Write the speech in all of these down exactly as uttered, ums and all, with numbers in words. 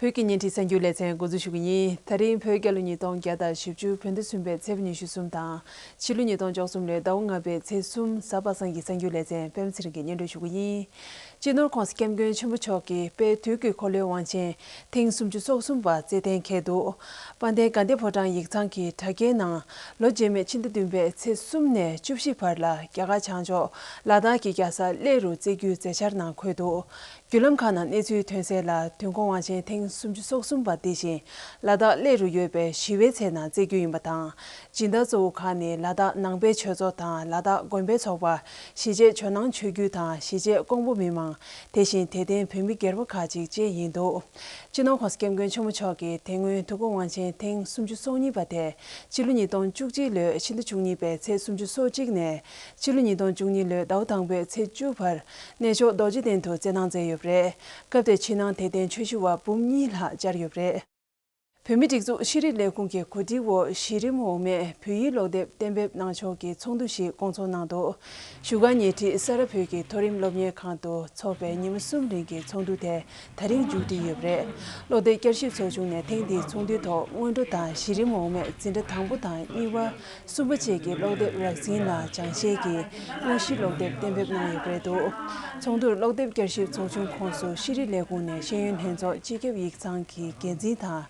བོད་ཀྱི་བརྙན་འཕྲིན་གསར་འགྱུར་ལེ་ཚན་འགོ་འཛུགས་ཞུ་གི་ཡིན། ད་རིང་བོད་རྒྱལ་ལོ་ཉིས་སྟོང་བརྒྱ་དང་བཞི་བཅུ་བོད་ཟླ་གསུམ་པའི་ཚེས་ཉི་ཤུ་གསུམ་དང་། ཕྱི་ལོ་ཉིས་སྟོང་བཅུ་གསུམ་ལོའི་ཟླ་བ་ལྔ་པའི་ཚེས་གསུམ། གཟའ་པ་སངས་ཀྱི་གསར་འགྱུར་ལེ་ཚན་པད་མ་ཚེ་རིང་གིས་སྙན་སྒྲོན་ཞུ་གི་ཡིན། སྤྱི་ནོར་༸གོང་ས་༸སྐྱབས་མགོན་ཆེན་པོ་མཆོག་གིས་དཔལ་དུས་ཀྱི་འཁོར་ལོའི་དབང་ཆེན་ཐེངས་སུམ་ཅུ་སོ་གསུམ་པ་རྩེད་གཏན་འཁེལ་འདུག། དཔལ་ལྡན་དགའ་ལྡན་ཕོ་བྲང་ཡིག་ཚང་གི་དྲ་རྒྱའི་ནང་། ལོ་རྗེས་མའི་ཕྱི་ཟླ་བདུན་པའི་ཚེས་གསུམ་ནས་བཅུ་བཞི་བར་ལ་རྒྱ་གར་བྱང་ཕྱོགས་ལ་དྭགས་ཀྱི་རྒྱལ་ས་གླེ་རུ་རྩེད་རྒྱུའི་མཛད་འཆར་ནང་འཁོད་འདུག། བརྒྱུད་ལམ་ཁག་ནང་གནས་ཚུལ་ཐོན་གསལ་ལ། དུས་འཁོར་དབང་ཆེན་ཐེངས་སུམ་ཅུ་སོ་གསུམ་པ་འདི་བཞིན་ལ་དྭགས་གླེ་རུ་ཡོད་པའི་ཞི་བའི་ཚལ་ནང་རྩེད་རྒྱུ་ཡིན་པ་དང་། སྦྱིན་བདག་གཙོ་བོ་ཁག་ནི་ལ་དྭགས་ནང་པའི་ཆོས་ཚོགས་དང་ལ་དྭགས་དགོན་པའི་ཚོགས་པ། གཞིས་བྱེས་ཇོ་ནང་ཆོས་བརྒྱུད་དང་གཞིས་བྱེས་ཀོང་པོ་མི་མང་། དེ་བཞིན་དད་ལྡན་བོད་མི་སྒེར་པ་ཁག་ཅིག་བཅས་ཡིན་འདུག། སྤྱི་ནོར་༸གོང་ས་༸སྐྱབས་མགོན་ཆེན་པོ་མཆོག་གིས་དེ་སྔོན་དུས་འཁོར་དབང་ཆེན་ཐེངས་སུམ་ཅུ་སོ་གཉིས་པ་དེ་ཕྱི་ལོ་ཉིས་སྟོང་བཅུ་གཅིག་ལོའི་ཕྱི་ཟླ་བཅུ་གཉིས་པའི་ཚེས་སུམ་ཅུ་སོ་གཅིག་ནས་ཕྱི་ལོ་ཉིས་སྟོང་བཅུ་གཉིས་ལོའི་ཟླ་བ་དང་པོའི་ཚེས་བཅུ་བར་གནས་མཆོག་རྡོ་རྗེ་གདན་དུ་རྩེད་གནང་མཛད་ཡོད་པ་རེད། སྐབས་དེར་ཕྱི་ནང་དད་ལྡན་ཆོས་ཞུ་བ་འབུམ་གཉིས་ལྷག་བཅར་ཡོད་པ་རེད། བོད་མིའི་སྒྲིག་འཛུགས་ཤེས་རིག་ལས་ཁུངས་ཀྱི་གོ་སྒྲིག་འོག་གཞི་རིམ་འོག་མས་བོད་ཡིག་ཀློག་དེབ་གཏན་འབེབས་གནང་ཕྱོགས་ཀྱི་ཚོགས་འདུ་ཞིག་བསྐོང་ཚོགས་གནང་འདུག། བཞུགས་སྒར་ཉེ་འཁྲིས་ས་རཱ་བོད་ཀྱི་མཐོ་རིམ་སློབ་གཉེར་ཁང་དུ་འཚོགས་པའི་ཉིན་མོ་གསུམ་རིང་གི་ཚོགས་འདུ་དེ་ད་རིང་མཇུག་སྒྲིལ་ཡོད་པ་རེད། ཀློག་དེབ་བསྐྱར་ཞིབ་ཚོགས་ཆུང་ནས་ཐེངས་འདིའི་ཚོགས་འདུའི་ཐོག་སྔོན་འགྲོ་དང་གཞི་རིམ་འོག་མས་འཛིན་གྲྭ་དང་པོ་དང་གཉིས་པ། གསུམ་པ་བཅས་ཀྱི་ཀློག་དེབ་རགས་ཟིན་ལ་སྦྱང་བཤད་ཀྱིས་དངོས་གཞིའི་ཀློག་དེབ་གཏན་འབེབས་གནང་ཡོད་པ་རེད་འདུག། ཚོགས་འདུར་ཀློག་དེབ་བསྐྱར་ཞིབ་ཚོགས་ཆུང་ཁོངས་སུ་ཤེས་རིག་ལས་ཁུངས་ནས་ཤེས་ཡོན་ལྷན་ཚོགས། སྤྱི་ཁྱབ་ཡིག་ཚང་གི་འགན་འཛིན་དང་།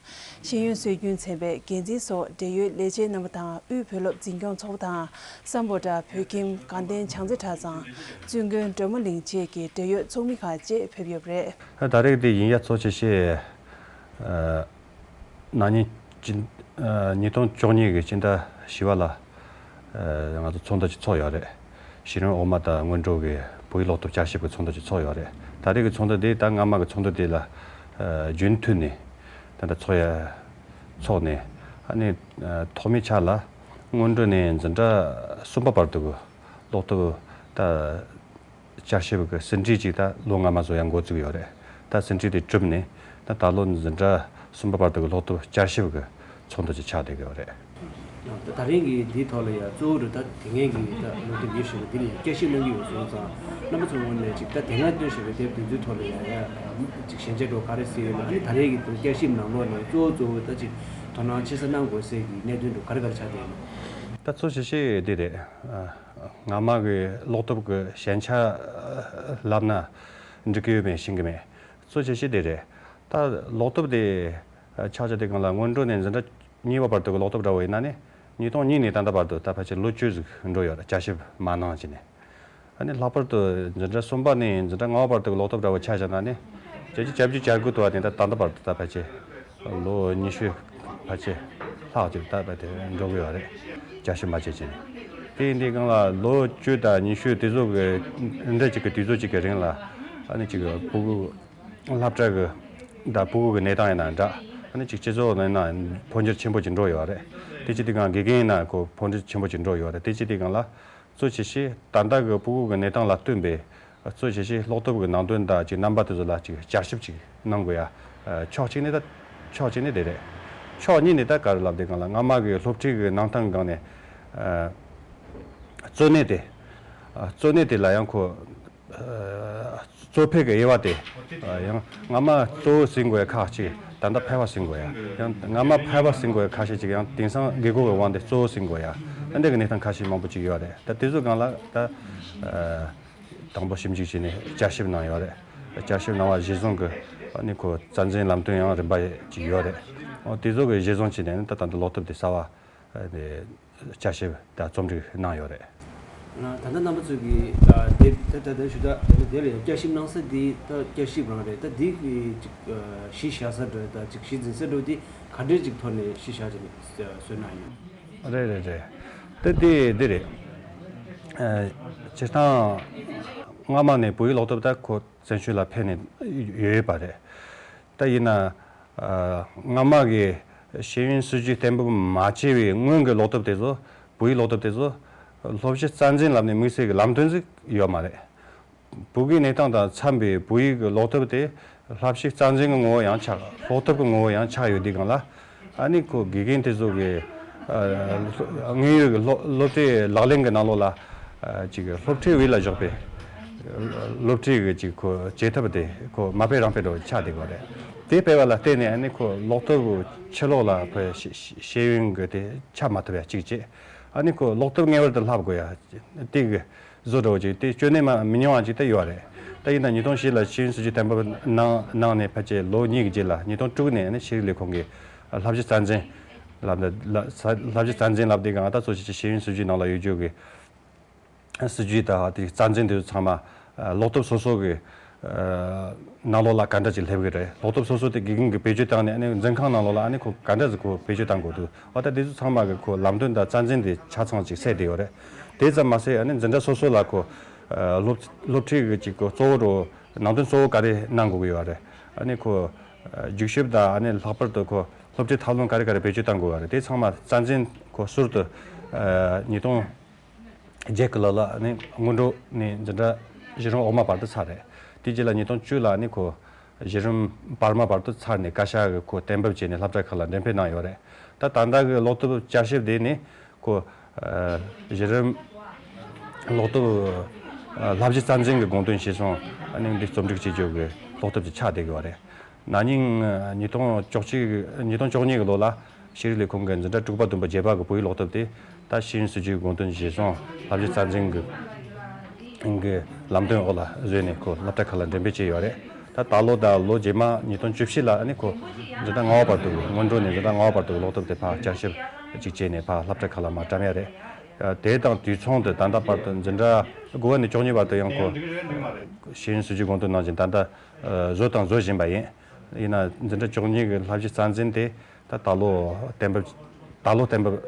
ཤེས་ཡོན་སྲོལ་རྒྱུན་ཚན་པའི་འགན་འཛིན་སོགས་འབྲེལ་ཡོད་ལས་བྱེད་རྣམ་པ་དང་དབུས་བོད་སློབ་འཛིན་སྐྱོང་ཚོགས་པ་དང་། སམ་བྷོ་ཊ་བོད་ཁྱིམ། དགའ་ལྡན་བྱང་རྩེ་གྲྭ་ཚང་། བཙུན་དགོན་སྒྲོལ་མ་གླིང་བཅས་ཀྱི་འབྲེལ་ཡོད་ཚོགས་མི་ཁག་བཅས་ཕེབས་ཡོད་པ་རེད། ད་རེས་འདི་ཡིན་ཡ་ཚོགས་ཆེ་ཤོས། ཨ། ན་ནིང་སྤྱི། ཨ། ཉིས་སྟོང་བཅུ་གཉིས་ཀྱི་སྤྱི་ཟླ་བཞི་པ་ལ། ཨ། ང་ཚོ་ཚོགས་འདུ་ཅིག་ཚོགས་ཡོད་རེད། གཞི་རིམ་འོག་མ་དང་སྔོན་འགྲོ་གི་བོད་ཡིག་ཀློག་དེབ་བསྐྱར་ཞིབ་ཀྱི་ཚོགས་འདུ་ཅིག་ཚོགས་ཡོད་རེད། ད་རེས་ཀྱི་ཚོགས་འདུ་འདི་ད་སྔ་མ་གི་ཚོགས་འདུ་དེ་ལ། ཨ། རྒྱུན་མཐུད་ནས་ད་ལྟ་ཚོགས་ཡ། ཚོགས་ནས། ཨ་ནི། ཨ། ཐོག་མའི་ཆ་ལ་སྔོན་འགྲོ་ནས་འཛིན་གྲྭ་གསུམ་པ་བར་དུ་གི་ཀློག་དེབ་ད། བསྐྱར་ཞིབ་ཀྱི་ཟིན་བྲིས་ཅིག་ད་ལོ་སྔ་མ་བཟོ་ཡ་འགོ་བཙུགས་ཡོད་རེད། ད་ཟིན་བྲིས་དེ་གྲུབ་ནས་ད་ད་ལོ་འཛིན་གྲྭ་གསུམ་པ་བར་དུ་གི་ཀློག་དེབ་བསྐྱར་ཞིབ་ཀྱི་ཚོགས་འདུ་ཅིག་ཆགས་བསྡད་ཀྱི་ཡོད་རེད། ད་ད་རིང་གི་འདིའི་ཐོག་ལ་ཡ་གཙོ་བོ་རུ་ད་དེ་སྔའི་གི་ད་ལོ་དེབ་ཡོད་བཞིན་པ་འདི་ལ་ཡ་བསྐྱར་ཞིབ་གནང་གི་ཡོད་སོང་ཙང་། རྣམ་པ་ཚོ་ངོས་ནས་ཅིག་ད་དེ་སྔ་བཏོན་བཞིན་པའི་དེབ་དེ་ཚོའི་ཐོག་ལ་ཡ་ཡ་ཅིག་ཞན་ཆ་འགྲོ་ག་རེ་གཟིགས་ཡོད་ན། ཨ་ནི་ད་རེས་ཀྱི་བསྐྱར་ཞིབ་ནང་ལོགས་ནས་གཙོ་བོ་གཙོ་བོ་ད་ཅིག་དོ་སྣང་ཆེ་ས་གནང་དགོས་སའི་གི་གནད་དོན་འགྲོ་ག་རེ་ག་རེ་ཆགས་བསྡད་ཡོད་ན། ད་གཙོ་ཆེ་ཤོས་འདི་རེད། སྔ་མ་གི་ཀློག་དེབ་ཀྱི་ཞན་ཆ་ལབ་ན་འགྲིག་གི་ཡོད་མེད་ཤེས་ཀྱི་མེད། གཙོ་ཆེ་ཤོས་དེ་རེད། ད་ཀློག་དེབ་དེ་ཆ་བཞག་དུས་སྒང་ལ་སྔོན་འགྲོ་ནས་འཛིན་གྲྭ་གཉིས་པ་བར་དུ་གི་ཀློག་དེབ་འདྲ་བོ་ཡིན་ན་ནི་ཉིས་སྟོང་གཉིས་ནས་ད་ལྟ་བར་དུ་ད་ཕལ་ཆེར་ལོ་བཅུ་ཟིག་འགྲོ་ཡོད་རེད། བསྐྱར་ཞིབ་མ་གནང་བྱས་ནས། ཨ་ནི་ལྷག་པར་དུ་འཛིན་གྲྭ་གསུམ་པ་ནས་འཛིན་གྲྭ་ལྔ་པ་བར་དུ་གི་ཀློག་དེབ་འདྲ་བོ་ཆ་བཞག་ན་ནི་བརྒྱད་ཅུ་གྱ་དགུ་དུ་བ་དེ་ད་ད་ལྟ་བར་དུ་ད་ཕལ་ཆེར། ལོ་ཉི་ཤུ་ཕལ་ཆེར་ལྷག་ཅིག་ད་ལྟ་དེ་འགྲོ་གི་ཡོད་རེད། བསྐྱར་ཞིབ་མ་བྱས་ཅིང་། དེ་ཡིན་དུས་སྒང་ལ་ལོ་བཅུ་དང་ཉི་ཤུ་དེ་ཚོ་གི་འདྲ་ཅིག་གི་དུས་ཚོད་ཅིག་གི་རིང་ལ། ཨ་ནི་ཅིག་ཕྲུ་གུ་སློབ་གྲྭ་གི་ད་ཕྲུ་གུ་གི་གནས་སྟངས་ཡིན་ན་འདྲ། ཨ་ནི་ཅིག་སྤྱི་ཚོགས་ནང་ཡིན་ན་འཕོ་འགྱུར་ཆེན་པོ་ཅིག་འགྲོ་ཡོད་རེད། དེ་བྱེད་དུས་སྒང་དགེ་རྒན་ཡིན་ན་ཁོ་འཕོ་འགྱུར་ཆེན་པོ་ཅིག་འགྲོ་ཡོད་རེད། དེ་བྱེད་དུས་སྒང་ལ། གཙོ་ཆེ་ཤོས་ད་ལྟ་གི་ཕྲུ་གུ་གི་གནས་སྟངས་ལ་བསྟུན་པའི་གཙོ་ཆེ་ཤོས་ཀློག་དེབ་ཀྱི་ནང་དོན་དང་ཅིག་རྣམ་པ་དེ་ཚོ་ལ་ཅིག་བསྐྱར་ཞིབ་ཅིག་གནང་དགོས་ཡ། ཕྱོགས་གཅིག་ནས་ད་ཕྱོགས་གཅིག་ནས་དེ་རེད། ཕྱོགས་གཉིས་ནས་ད་ག་རེ་ལབ་དུས་སྒང་ལ་སྔ་མ་གི་སློབ་ཁྲིད་ཀྱི་གནང་སྟངས་སྒང་ནས་གཙོ་གནད་དེ། གཙོ་གནད་དེ་ལ་ཡང་ཁོ་གཙོ་ཕལ་གྱི་དབྱེ་བ་དེ་ཡང་སྔ་མ་གཙོ་བོ་ཟིན་དགོས་ཡ་ཁག་ཅིག་ད་ལྟ་ཕལ་པ་ཟིན་དགོས་ཡ། ཡང་སྔ་མ་ཕལ་པ་ཟིན་དགོས་ཡ་ཁ་ཤས་ཅིག་ཡང་དེང་སང་དགོས་མཁོ་གི་དབང་དུ་གཙོ་བོ་ཟིན་དགོས་ཡ། ཨ་འདྲ་གི་གནས་སྟངས་ཁ་ཤས་མང་པོ་ཅིག་ཡོད་རེད། ད་དེ་ཚོ་སྒང་ལ་ད་དང་པོ་ཞིབ་འཇུག་བྱས་ནས་བསྐྱར་ཞིབ་གནང་ཡོད་རེད། བསྐྱར་ཞིབ་གནང་བ་གཞིར་བཟུང་གི་ཨ་ནི་ཁོ་རྩ་འཛིན་ལམ་སྟོན་ཡང་རིམ་པ་ཅིག་ཡོད་རེད། འོ་དེ་ཚོ་གི་གཞིར་བཟུང་བྱས་ནས་ད་ད་ལྟ་ཀློག་དེབ་དེ་གསར་བ་དེ་བསྐྱར་ཞིབ་དང་རྩོམ་སྒྲིག་གནང་ཡོད་རེད། ད་ལྟ་རྣམ་པ་ཚོས་ཀྱི་དེབ་ད་ད་ད་ཞུ་ད་ད་ལྟ་དེབ་ལ་ཡང་བསྐྱར་ཞིབ་གནང་ས་འདི་ད་བསྐྱར་ཞིབ་རང་རེད། ད་འདི་གི་ཅིག་གཞི་བཞག་ས་འདྲ་ད་ཅིག་གཞི་འཛིན་ས་འདྲ་འདི་ག་འདྲའི་ཅིག་ཐོག་ནས་གཞི་བཞག་བྱས་ནས་བཟོས་གནང་ཡོད། རེད་རེད་རེད། ད་དེ་འདི་རེད། སྤྱིར་བཏང་སྔ་མ་ནས་བོད་ཡིག་ཀློག་དེབ་ད་ཁོ་བཙན་བྱོལ་ལ་ཕེབས་ནས་ཡོད་ཡོད་པ་རེད། ད་ཡིན་ན་སྔ་མ་གི་ཤེས་ཡོན་སྲིད་བྱུས་གཏན་འབེབས་མ་བྱས་པའི་སྔོན་གྱི་ཀློག་དེབ་དེ་ཚོ་བོད་ཡིག་ཀློག་དེབ་དེ་ཚོ་སློབ་གཞི་རྩ་འཛིན་ལབ་ནས་དམིགས་བསལ་གྱི་ལམ་སྟོན་ཟིག་ཡོད་མ་རེད། བོད་ཀྱི་གནས་སྟངས་དང་འཚམ་པའི་བོད་ཡིག་གི་ཀློག་དེབ་དེ་བསླབ་གཞི་རྩ་འཛིན་གྱི་ངོ་བོ་ཡང་ཆགས། ཀློག་དེབ་ཀྱི་ངོ་བོ་ཡང་ཆགས་ཡོད་དུས་སྒང་ལ། ཨ་ནི་ཁོ་དགེ་རྒན་དེ་ཚོ་གི་དངོས་ཡོད་ཀྱི་སློབ་སློབ་ཁྲིད་ལག་ལེན་གྱི་ནང་ལོགས་ལ་ཅིག་སློབ་ཁྲིད་འོས་ལ་བཞག་པའི་སློབ་ཁྲིད་ཀྱི་ཅིག་ཁོ་བྱེད་ཐབས་དེ་ཁོ་མ་དཔེ་རང་དཔེ་འདྲ་བོ་ཆགས་བསྡད་ཡོད་རེད། དེ་སྤེལ་བ་ལ་བརྟེན་ནས་ཨ་ནི་ཁོ་ལོག་སྟོབས་ཕྱི་ལོགས་ལ་ཁོའི་ཤེས་ཤེས་ཡོན་གྱི་དེ་ཆགས་མ་ཐུབ་ཡ་གཅིག་བྱས། ཨ་ནི་ཁོ་ལོག་སྟོབས་ངེས་པར་དུ་བསླབ་དགོས་ཡ་དེ་གི་བཟོ་འདྲ་བོ་ཅིག་དེ་སྐྱོན་གནས་མ་མི་ཉུང་བ་ཅིག་ད་ཡོད་རེད། ད་ཡིན་ན་ཉིས་སྟོང་བཞི་ལ་ཤེས་ཡོན་སྲིད་བྱུས་གཏན་འབེབས་གནང་གནང་ནས་ཕལ་ཆེར་ལོ་གཉིས་ཀྱི་རྗེས་ལ་ཉིས་སྟོང་དྲུག་ནས་ཨ་ནི་ཤེས་རིག་ལས་ཁུངས་ཀྱི་བསླབ་གཞི་རྩ་འཛིན་ལབ་འདི་བསླབ་གཞི་རྩ་འཛིན་ལབ་དེ་གང་ལྟར་གཙོ་ཆེ་ཆེ་ཤེས་ཡོན་སྲིད་བྱུས་ནང་ལ་ཡོད་རྒྱུ་གི་སྲིད་ཇུས་དང་དེ་རྩ་འཛིན་དེ་ཚོ་ཚང་མ་ཨ་ལོག་སྟོབས་སོ་སོ་གི་ཨ་ནང་ལོགས་ལ་ག་འདྲ་ཅིག་སླེབས་གི་རེད། ལོག་སྟོབས་སོ་སོ་དེ་དགེ་རྒན་གྱིས་བེད་སྤྱོད་བཏང་ནས་ཨ་ནི་འཛིན་ཁང་ནང་ལོགས་ལ་ཨ་ནི་ཁོ་ག་འདྲ་ཟིག་ཁོ་བེད་སྤྱོད་བཏང་དགོས་འདུག་འོ་ད་དེ་ཚོ་ཚང་མ་གི་ཁོ་ལམ་སྟོན་དང་རྩ་འཛིན་དེ་ཆ་ཚང་ཅིག་གསལ་བསྡད་ཡོད་རེད། དེ་ཙམ་མ་ཟད་ཨ་ནི་འཛིན་གྲྭ་སོ་སོ་ལ་ཁོ་ཨ་སློབ་སློབ་ཁྲིད་གི་ཅིག་ཁོ་གཙོ་བོ་རུ་ནང་དོན་གཙོ་བོ་ག་རེ་གནང་དགོས་ཀྱི་ཡོད་རེད། ཨ་ནི་ཁོ་ཨ་རྒྱུགས་ཞིབ་དང་ཨ་ནི་ལྷག་པར་དུ་ཁོ་སློབ་ཁྲིད་ཐབས་ལམ་ག་རེ་ག་རེ་བེད་སྤྱོད་བཏང་དགོས་ཀྱི་ཡོད་རེད། དེ་ཚང་མ་རྩ་འཛིན་ཁོ་ཟུར་དུ་ཨ་ཉིས་སྟོང་བརྒྱད་ཀྱི་ལོ་ལ་ནི་སྔོན་འགྲོ་ནས་འཛིན་གྲྭ་གཞི་རིམ་འོག་མ་བར་དུ་ཚར་རེད། དེ་རྗེས་ལ་ཉིས་སྟོང་བཅུ་ལ་ནི་ཁོ་གཞི་རིམ་བར་མ་བར་དུ་ཚར་ནས་བཀའ་ཤག་གིས་ཁོ་གཏན་འབེབས་བྱས་ནས་སློབ་གྲྭ་ཁག་ལ་འགྲེམས་སྤེལ་གནང་ཡོད་རེད། ད་ད་ལྟ་གི་ལོག་སྟོབས་བསྐྱར་ཞིབ་དེ་ནི་ཁོ་ཨ་གཞི་རིམ་ལོག་སྟོབས་ཨ་བསླབ་གཞི་རྩ་འཛིན་གྱི་དགོངས་དོན་གཞིར་བཟུང་ཨ་ནི་འདི་རྩོམ་སྒྲིག་བྱེད་རྒྱུ་གི་ལོག་སྟོབས་དེ་ཆགས་བསྡད་ཀྱི་ཡོད་རེད། ན་ནིང་ཉིས་སྟོང་བཅུ་གཅིག་ཉིས་སྟོང་བཅུ་གཉིས་ཀྱི་ལོ་ལ་ཤེས་རིག་ལས་ཁུངས་ཀྱི་འཛིན་གྲྭ་དྲུག་པ་བདུན་པ་བརྒྱད་པ་གི་བོད་ཡིག་སློབ་དེབ་དེ་ད་ཤེས་ཡོན་སྲིད་བྱུས་དགོངས་དོན་གཞིར་བཟུང་བསླབ་གཞི་རྩ་འཛིན་གྱི་གི་ལམ་སྟོན་འོག་ལ་བཟོས་ནས་ཁོ་སློབ་གྲྭ་ཁག་ལ་འགྲེམས་སྤེལ་བྱས་ཡོད་རེད། ད་ད་ལོ་དང་ལོ་རྗེས་མ་ཉིས་སྟོང་བཅུ་བཞི་ལ་ནི་ཁོ་འཛིན་གྲྭ་ལྔ་པ་བར་དུ་སྔོན་འགྲོ་ནས་འཛིན་གྲྭ་ལྔ་པ་བར་དུ་སློབ་དེབ་དེ་ཕར་བསྐྱར་ཞིབ་ཅིག་བྱས་ནས་ཕར་སློབ་གྲྭ་ཁག་ལ་མར་བཀྲམ་ཡ་རེད། དེ་དང་དུས་མཚུངས་དུ་ད་ལྟ་བར་དུ་འཛིན་གྲྭ་དགུ་པ་ནས་བཅུ་གཉིས་བར་དུ་ཡང་ཁོ་ཤེས་ཡོན་སྲིད་བྱུས་དགོངས་དོན་ནང་བཞིན་ད་ལྟ་ཨ་བཟོ་དང་བཟོ་བཞིན་པ་ཡིན། ཡིན་ན་འཛིན་གྲྭ་བཅུ་གཉིས་ཀྱི་བསླབ་གཞི་རྩ་འཛིན་དེ་ད་ད་ལོ་གཏན་འབེབས་ད་ལོ་གཏན་འབེབས་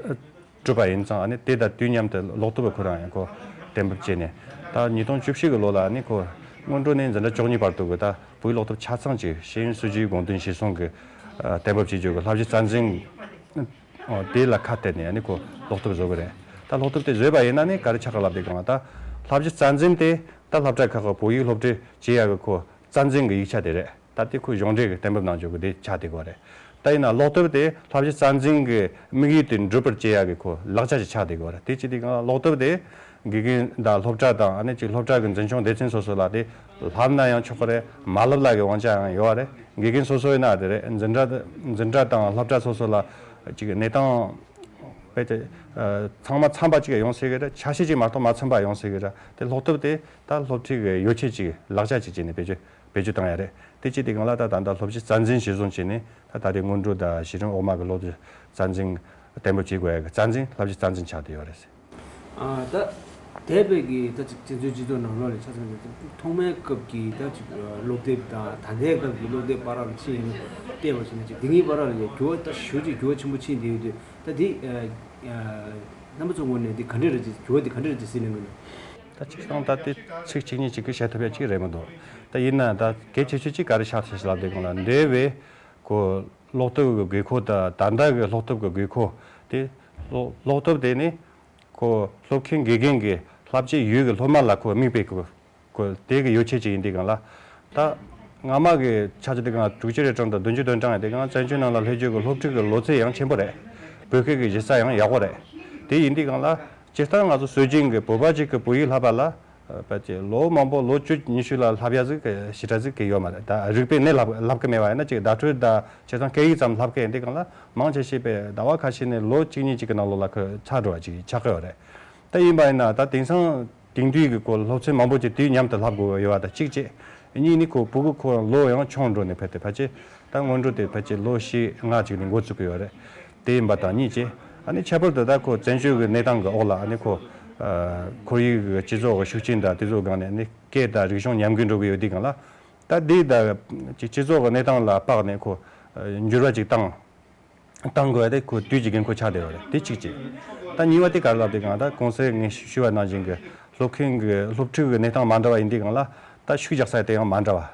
གྲུབ་པ་ཡིན་ཙང་ཨ་ནི་དེ་དང་དུས་མཉམ་དུ་ལོག་སྟོབས་ཁོ་རང་ཡང་ཁོ་གཏན་འབེབས་བྱས་ནས་ད་ཉིས་སྟོང་བཅུ་བཞི་གི་ལོ་ལ་ཨ་ནི་ཁོ་སྔོན་འགྲོ་ནས་འཛིན་གྲྭ་བཅུ་གཉིས་བར་དུ་གི་ད་བོད་ཡིག་སློབ་དེབ་ཆ་ཚང་གཅིག་ཤེས་ཡོན་སྲིད་བྱུས་དགོངས་དོན་གཞིར་བཟུང་གི་ཨ་གཏན་འབེབས་བྱེད་རྒྱུ་གི་བསླབ་གཞི་རྩ་འཛིན་ཨོ་དེ་ལ་ཁ་གཏད་ནས་ཨ་ནི་ཁོ་ལོག་སྟོབས་བཟོ་གི་རེད། ད་ལོག་སྟོབས་དེ་བཟོས་པ་ཡིན་ན་ནི་ག་རེ་ཆགས་ག་ལབ་དེ་གང་ལ་ད་བསླབ་གཞི་རྩ་འཛིན་དེ་ད་སློབ་གྲྭ་ཁག་གི་བོད་ཡིག་སློབ་ཁྲིད་བྱེད་ཡག་གི་ཁོ་རྩ་འཛིན་གྱི་ཡིག་ཆ་དེ་རེད། ད་དེ་ཁོ་གཞུང་འབྲེལ་གྱི་གཏན་འབེབས་གནང་རྒྱུ་གི་དེ་ཆགས་བསྡད་ཀྱི་ཡོད་རེད། ད་ཡིན་ན་ལོག་སྟོབས་དེ་བསླབ་གཞི་རྩ་འཛིན་གྱི་དམིགས་ཡུལ་དེ་འགྲུབ་པར་བྱེད་ཡག་གི་ཁོ་ལག་ཆ་ཞིག་ཆགས་བསྡད་ཀྱི་ཡོད་རེད། དེ་ཅི་དེ་གང་ལོག་སྟོབས་དེ་དགེ་རྒན་དང་སློབ་གྲྭ་དང་ཨ་ནི་ཅིག་སློབ་གྲྭ་གི་འཛིན་སྐྱོང་སྡེ་ཚན་སོ་སོ་ལ་དེ་བསླབ་ན་ཡང་ཆོག་གི་རེད། མ་བསླབ་ན་ཡང་དབང་ཆ་ཡང་ཡོད་རེད། དགེ་རྒན་སོ་སོ་ཡིན་ན་དེ་རེད། འཛིན་གྲྭ་འཛིན་གྲྭ་དང་སློབ་གྲྭ་སོ་སོ་ལ་ཅིག་གནས་སྟངས་དཔེ་དེ་ཚང་མ་འཚམ་པ་ཅིག་ཡོང་སྲིད་གི་རེད། ཆ་ཤས་ཅིག་མ་གཏོགས་མ་འཚམ་པ་ཡོང་སྲིད་གི་རེད། དེ་ལོག་སྟོབས་དེ་ད་སློབ་ཁྲིད་ཀྱི་ཡོ་བྱད་ཅིག་ལག་ཆ་ཅིག་བྱས་ནས་བེད་སྤྱོད་བེད་སྤྱོད་བཏང་ཡ་རེད། དེ་ཅི་དེ་གང་ལ་ད་ད་ལྟ་སློབ་གཞི་རྩ་འཛིན་གཞིར་བཟུང་བྱས་ནས་ད་ད་རེས་སྔོན་འགྲོ་དང་གཞི་རིམ་འོག་མ་གི་སློབ་གཞི་རྩ་འཛིན་གཏན་འབེབས་བྱེད་དགོས་ཡ་གི་རྩ་འཛིན་བསླབ་གཞི་རྩ་འཛིན་ཆགས་བསྡད་ཡོད་རེད། ཨ་ད་འདས་པའི་གི་ད་ཅིག་བཙན་བྱོལ་སྤྱི་ཚོགས་ནང་ལོགས་ལ་ཆ་མཚོན་ན་ཐོག་མའི་སྐབས་ཀྱི་ད་ཅིག་སློབ་དེབ་དང་ད་ལྟའི་སྐབས་ཀྱི་སློབ་དེབ་བར་ལ་ཕྱིན་ཡིན་ན་བལྟས་པ་ཞིག་ན་ཅིག་དེ་གཉིས་བར་ལ་ཡང་འགྱུར་བ་ད་ཞེ་པོ་ཅིག་འགྱུར་བ་ཆེན་པོ་ཕྱིན་བསྡད་ཡོད་དུས་ད་དེ་རྣམ་པ་ཚོ་ངོས་ནས་དེ་ག་འདྲ་རེད་ཅིག་འགྱུར་བ་དེ་ག་འདྲ་རེད་ཅིག་གཟིགས་ན་ངོས་ནས། ད་ཅིག་སང་ད་དེ་ཚིག་གཅིག་གཉིས་གཅིག་གིས་བཤད་ཐུབ་ཡ་གཅིག་རེད་མི་འདུག་ད་ཡིན་ན་ད་གལ་ཆེ་ཤོས་གཅིག་ག་རེ་ཆགས་ཐུབ་ཞིག་ལབ་དུས་སྒང་ལ་འདས་པའི་གོ་སློབ་དེབ་ཀྱི་དགོས་མཁོ་དང་ད་ལྟ་གི་སློབ་དེབ་ཀྱི་དགོས་མཁོ་དེ་སློབ་སློབ་དེབ་དེ་ནི་ཁོ་སློབ་མཁན་དགེ་རྒན་གྱི་བསླབ་བྱའི་ཡུལ་གྱི་སློབ་མ་ལ་ཁོ་དམིགས་པའི་ཁོ་ཁོ་དེ་གི་ཡོ་བྱད་ཅིག་ཡིན་དུས་སྒང་ལ། ད་སྔ་མ་གི་ཆ་ཅིག་དེ་སྒང་དྲུག་ཅུ་རེ་གྲངས་དང་བདུན་ཅུ་དོན་གྲངས་ཡིན་དུས་སྒང་བཙན་བྱོལ་ནང་ལ་སླེབས་རྒྱུ་གི་སློབ་ཕྲུག་གི་ལོ་ཚད་ཡང་ཆེན་པོ་རེད། བོད་སྐད་ཀྱི་གཞི་རྩ་ཡང་ཡག་པོ་རེད། དེ་ཡིན་དུས་སྒང་ལ་སྤྱིར་བཏང་ང་ཚོ་སྲོལ་རྒྱུན་གྱི་བོད་པ་ཅིག་གི་བོད་ཡིག་བསླབ་པ་ལ་ཕལ་ཆེར་ལོ་མང་པོ་ལོ་བཅུ་ཉི་ཤུ་ལ་བསླབ་ཡ་ཟིག་གི་ཞེ་དྲག་ཟིག་གི་ཡོད་མ་རེད། ད་རིག་པའི་གནས་བསླབ་བསླབ་གི་མེད་པ་ཡིན་ན་ཅིག་བརྡ་སྤྲོད་དང་བྱས་ཙང་སྐད་ཡིག་ཙམ་བསླབ་གི་ཡིན་དུས་སྒང་ལ་མང་ཆེ་ཤོས་པས་ཟླ་བ་ཁ་ཤས་ནས་ལོ་གཅིག་གཉིས་གཅིག་གི་ནང་ལོགས་ལ་ཁོ་ཚར་འགྲོ་བ་ཅིག་ཆགས་ཀྱི་ཡོད་རེད། ད་ཡིན་པ་ཡིན་ན་ད་དེང་སང་དེང་དུས་ཀྱི་སྐོར་སློབ་ཚན་མང་པོ་ཅིག་དུས་མཉམ་དུ་བསླབ་དགོས་ཡོད་པ་དང་གཅིག་བྱས། གཉིས་ནི་ཁོ་ཕྲུ་གུ་ཁོ་རང་ལོ་ཡང་ཆུང་འགྲོ་ནས་ཕེབས་ཏེ་ཕལ་ཆེར་ད་སྔོན་འགྲོ་དེ་ཕལ་ཆེར་ལོ་བཞི་ལྔ་ཅིག་ནས་འགོ་བཙུགས་ཀྱི་ཡོད་རེད། དེ་ཡིན་པ་དང་གཉིས་བྱས། ཨ་ནི་ཁྱད་པར་དུ་ད་ཁོ་བཙན་བྱོལ་གྱི་གནས་སྟངས་ཀྱི་འོག་ལ་ཨ་ནི་ཁོ་ཨ་ཁོར་ཡུག་གི་སྤྱི་ཚོགས་ཀྱི་ཤུགས་རྐྱེན་དང་དེ་ཚོའི་སྒང་ནས་ཨ་ནི་སྐད་དང་རིག་གཞུང་ཉམས་རྒུད་འགྲོ་གི་ཡོད་དུས་སྒང་ལ། ད་འདི་ད་ཅིག་སྤྱི་ཚོགས་ཀྱི་གནས་སྟངས་ལ་དཔག་ནས་ཁོ་ཨ་འགྱུར་བ་ཅིག་བཏང་། བཏང་དགོས་ཡ་དེ་ཁོ་དུས་ཀྱི་འགན་ཁུར་ཆགས་བསྡད་ཡོད་རེད། དེ་གཅིག་བྱས། ད་གཉིས་པ་དེ་ག་རེ་ལབ་དུས་སྒང་ད་གོང་གསལ་ངས་ཞུ་བ་ནང་བཞིན་གྱི་སློབ་མཁན་གྱི་སློབ་ཕྲུག་གི་གནས་སྟངས་མ་འདྲ་བ་ཡིན་དུས་སྒང་ལ་ད་ཤུགས་རྒྱག་ས་དེ་ཡང་མ་འདྲ་བ།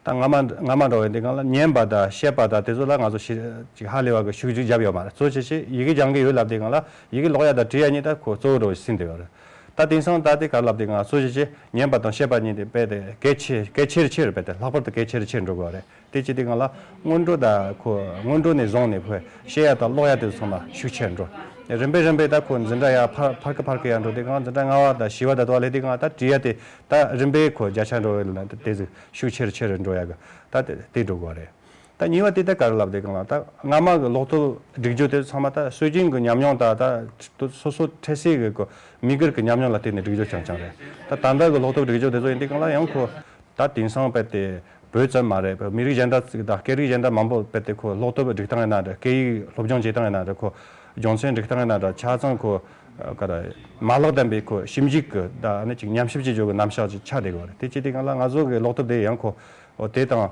ད་སྔ་མ་སྔ་མ་འདྲ་བ་ཡིན་དུས་སྒང་ལ་ཉན་པ་དང་བཤད་པ་དང་དེ་ཚོ་ལ་ང་ཚོ་ཞེ་ཅིག་ཧ་ལས་པ་གི་ཤུགས་རྒྱག་བརྒྱབ་ཡོད་མ་རེད། གཙོ་ཆེ་ཆེ་ཡི་གེ་སྦྱང་གི་ཡོད་ལབ་དུས་སྒང་ལ་ཡི་གེ་ཀློག་ཡ་དང་འབྲི་ཡ་གཉིས་ད་ཁོ་གཙོ་བོ་འདྲ་བོ་ཟིན་བསྡད་ཡོད་རེད། ད་དེང་སང་ད་དེ་ག་རེ་ལབ་དུས་སྒང་གཙོ་ཆེ་ཆེ་ཉན་པ་དང་བཤད་པ་གཉིས་དེ་རྦད་དེ་གལ་ཆེ་གལ་ཆེ་རུ་ཆེ་རུ་རྦད་དེ་ལྷག་པར་དུ་གལ་ཆེ་རུ་ཆེ་རུ་འགྲོ་གི་ཡོད་རེད། དེ་བྱེད་དུས་སྒང་ལ་སྔོན་འགྲོ་དང་ཁོ་སྔོན་འགྲོ་ནས་བཟུང་ནས་ཁོས་བཤད་ཡ་དང་ཀློག་ཡ་དེ་ཚང་མ་ཤུགས་ཆེར་འགྲོ། རིམ་པས་རིམ་པས་ད་ཁོ་འཛིན་གྲྭ་ཡར་འཕར་འཕར་གི་འཕར་གི་ཡར་འགྲོ་དུས་སྒང་འཛིན་གྲྭ་ལྔ་པ་དང་བཞི་པ་དང་དུ་བ་སླེབས་དུས་སྒང་ད་འབྲི་ཡ་དེ་ད་རིམ་པས་ཁོ་བརྒྱ་ཆ་འགྲོ་བའི་ལ་དེ་ཟིག་ཤུགས་ཆེར་ཆེར་འགྲོ་ཡ་གི་ད་དེ་དེ་འགྲོ་གི་རེད། ད་གཉིས་པ་དེ་ད་ག་རེ་ལབ་དེ་གང་ལ། ད་སྔ་མ་གི་སློབ་དེབ་སྒྲིག་སྦྱོར་དེ་ཚང་མ་ད་སྲོལ་རྒྱུན་གྱི་ཉམས་མྱོང་དང་ད་སོ་སོ་འཕྲལ་སེལ་གྱི་གོ་མི་སྒེར་གྱི་ཉམས་མྱོང་ལ་བརྟེན་ནས་སྒྲིག་སྦྱོར་རྐྱང་རྐྱང་རེད། ད་ད་ལྟ་གི་སློབ་དེབ་སྒྲིག་སྦྱོར་དེ་ཚོ་ཡིན་དུས་གང་ལ་ཡང་ཁོ་ད་དེང་སང་རྦད་དེ་བོད་ཙམ་མ་རེད། མི་རིགས་གཞན་དག་ཅིག་དང་སྐད་རིགས་གཞན་དག་མང་པོ་རྦད་དེ་ཁོ་སློབ་དེབ་སྒྲིག་སྟངས་ཡིན་ན་འདྲ། སྐད་ཡིག་སློབ་སྦྱོང་བྱེད་སྟངས་ཡིན་ན་འདྲ། ཁོ་སྦྱོང་ཚན་སྒྲིག་སྟངས་ཡིན་ན་འདྲ། ཆ་ཚང་ཁོ་ག་རེ་མ་ལག་ལྡན་པའི་ཁོ་ཞིབ་འཇུག་གི་ད་ནི་ཅིག་ཉམས་ཞིབ་བྱེད་རྒྱུ་གི་རྣམ་གཞག་ཅིག་ཆགས་བསྡད་ཡོད་རེད། དེ་བྱེད་དུས་གང་ལ་ང་ཚོ་གི་སློབ་དེབ་དེ་ཡང་ཁོ་འོ་དེ་དང་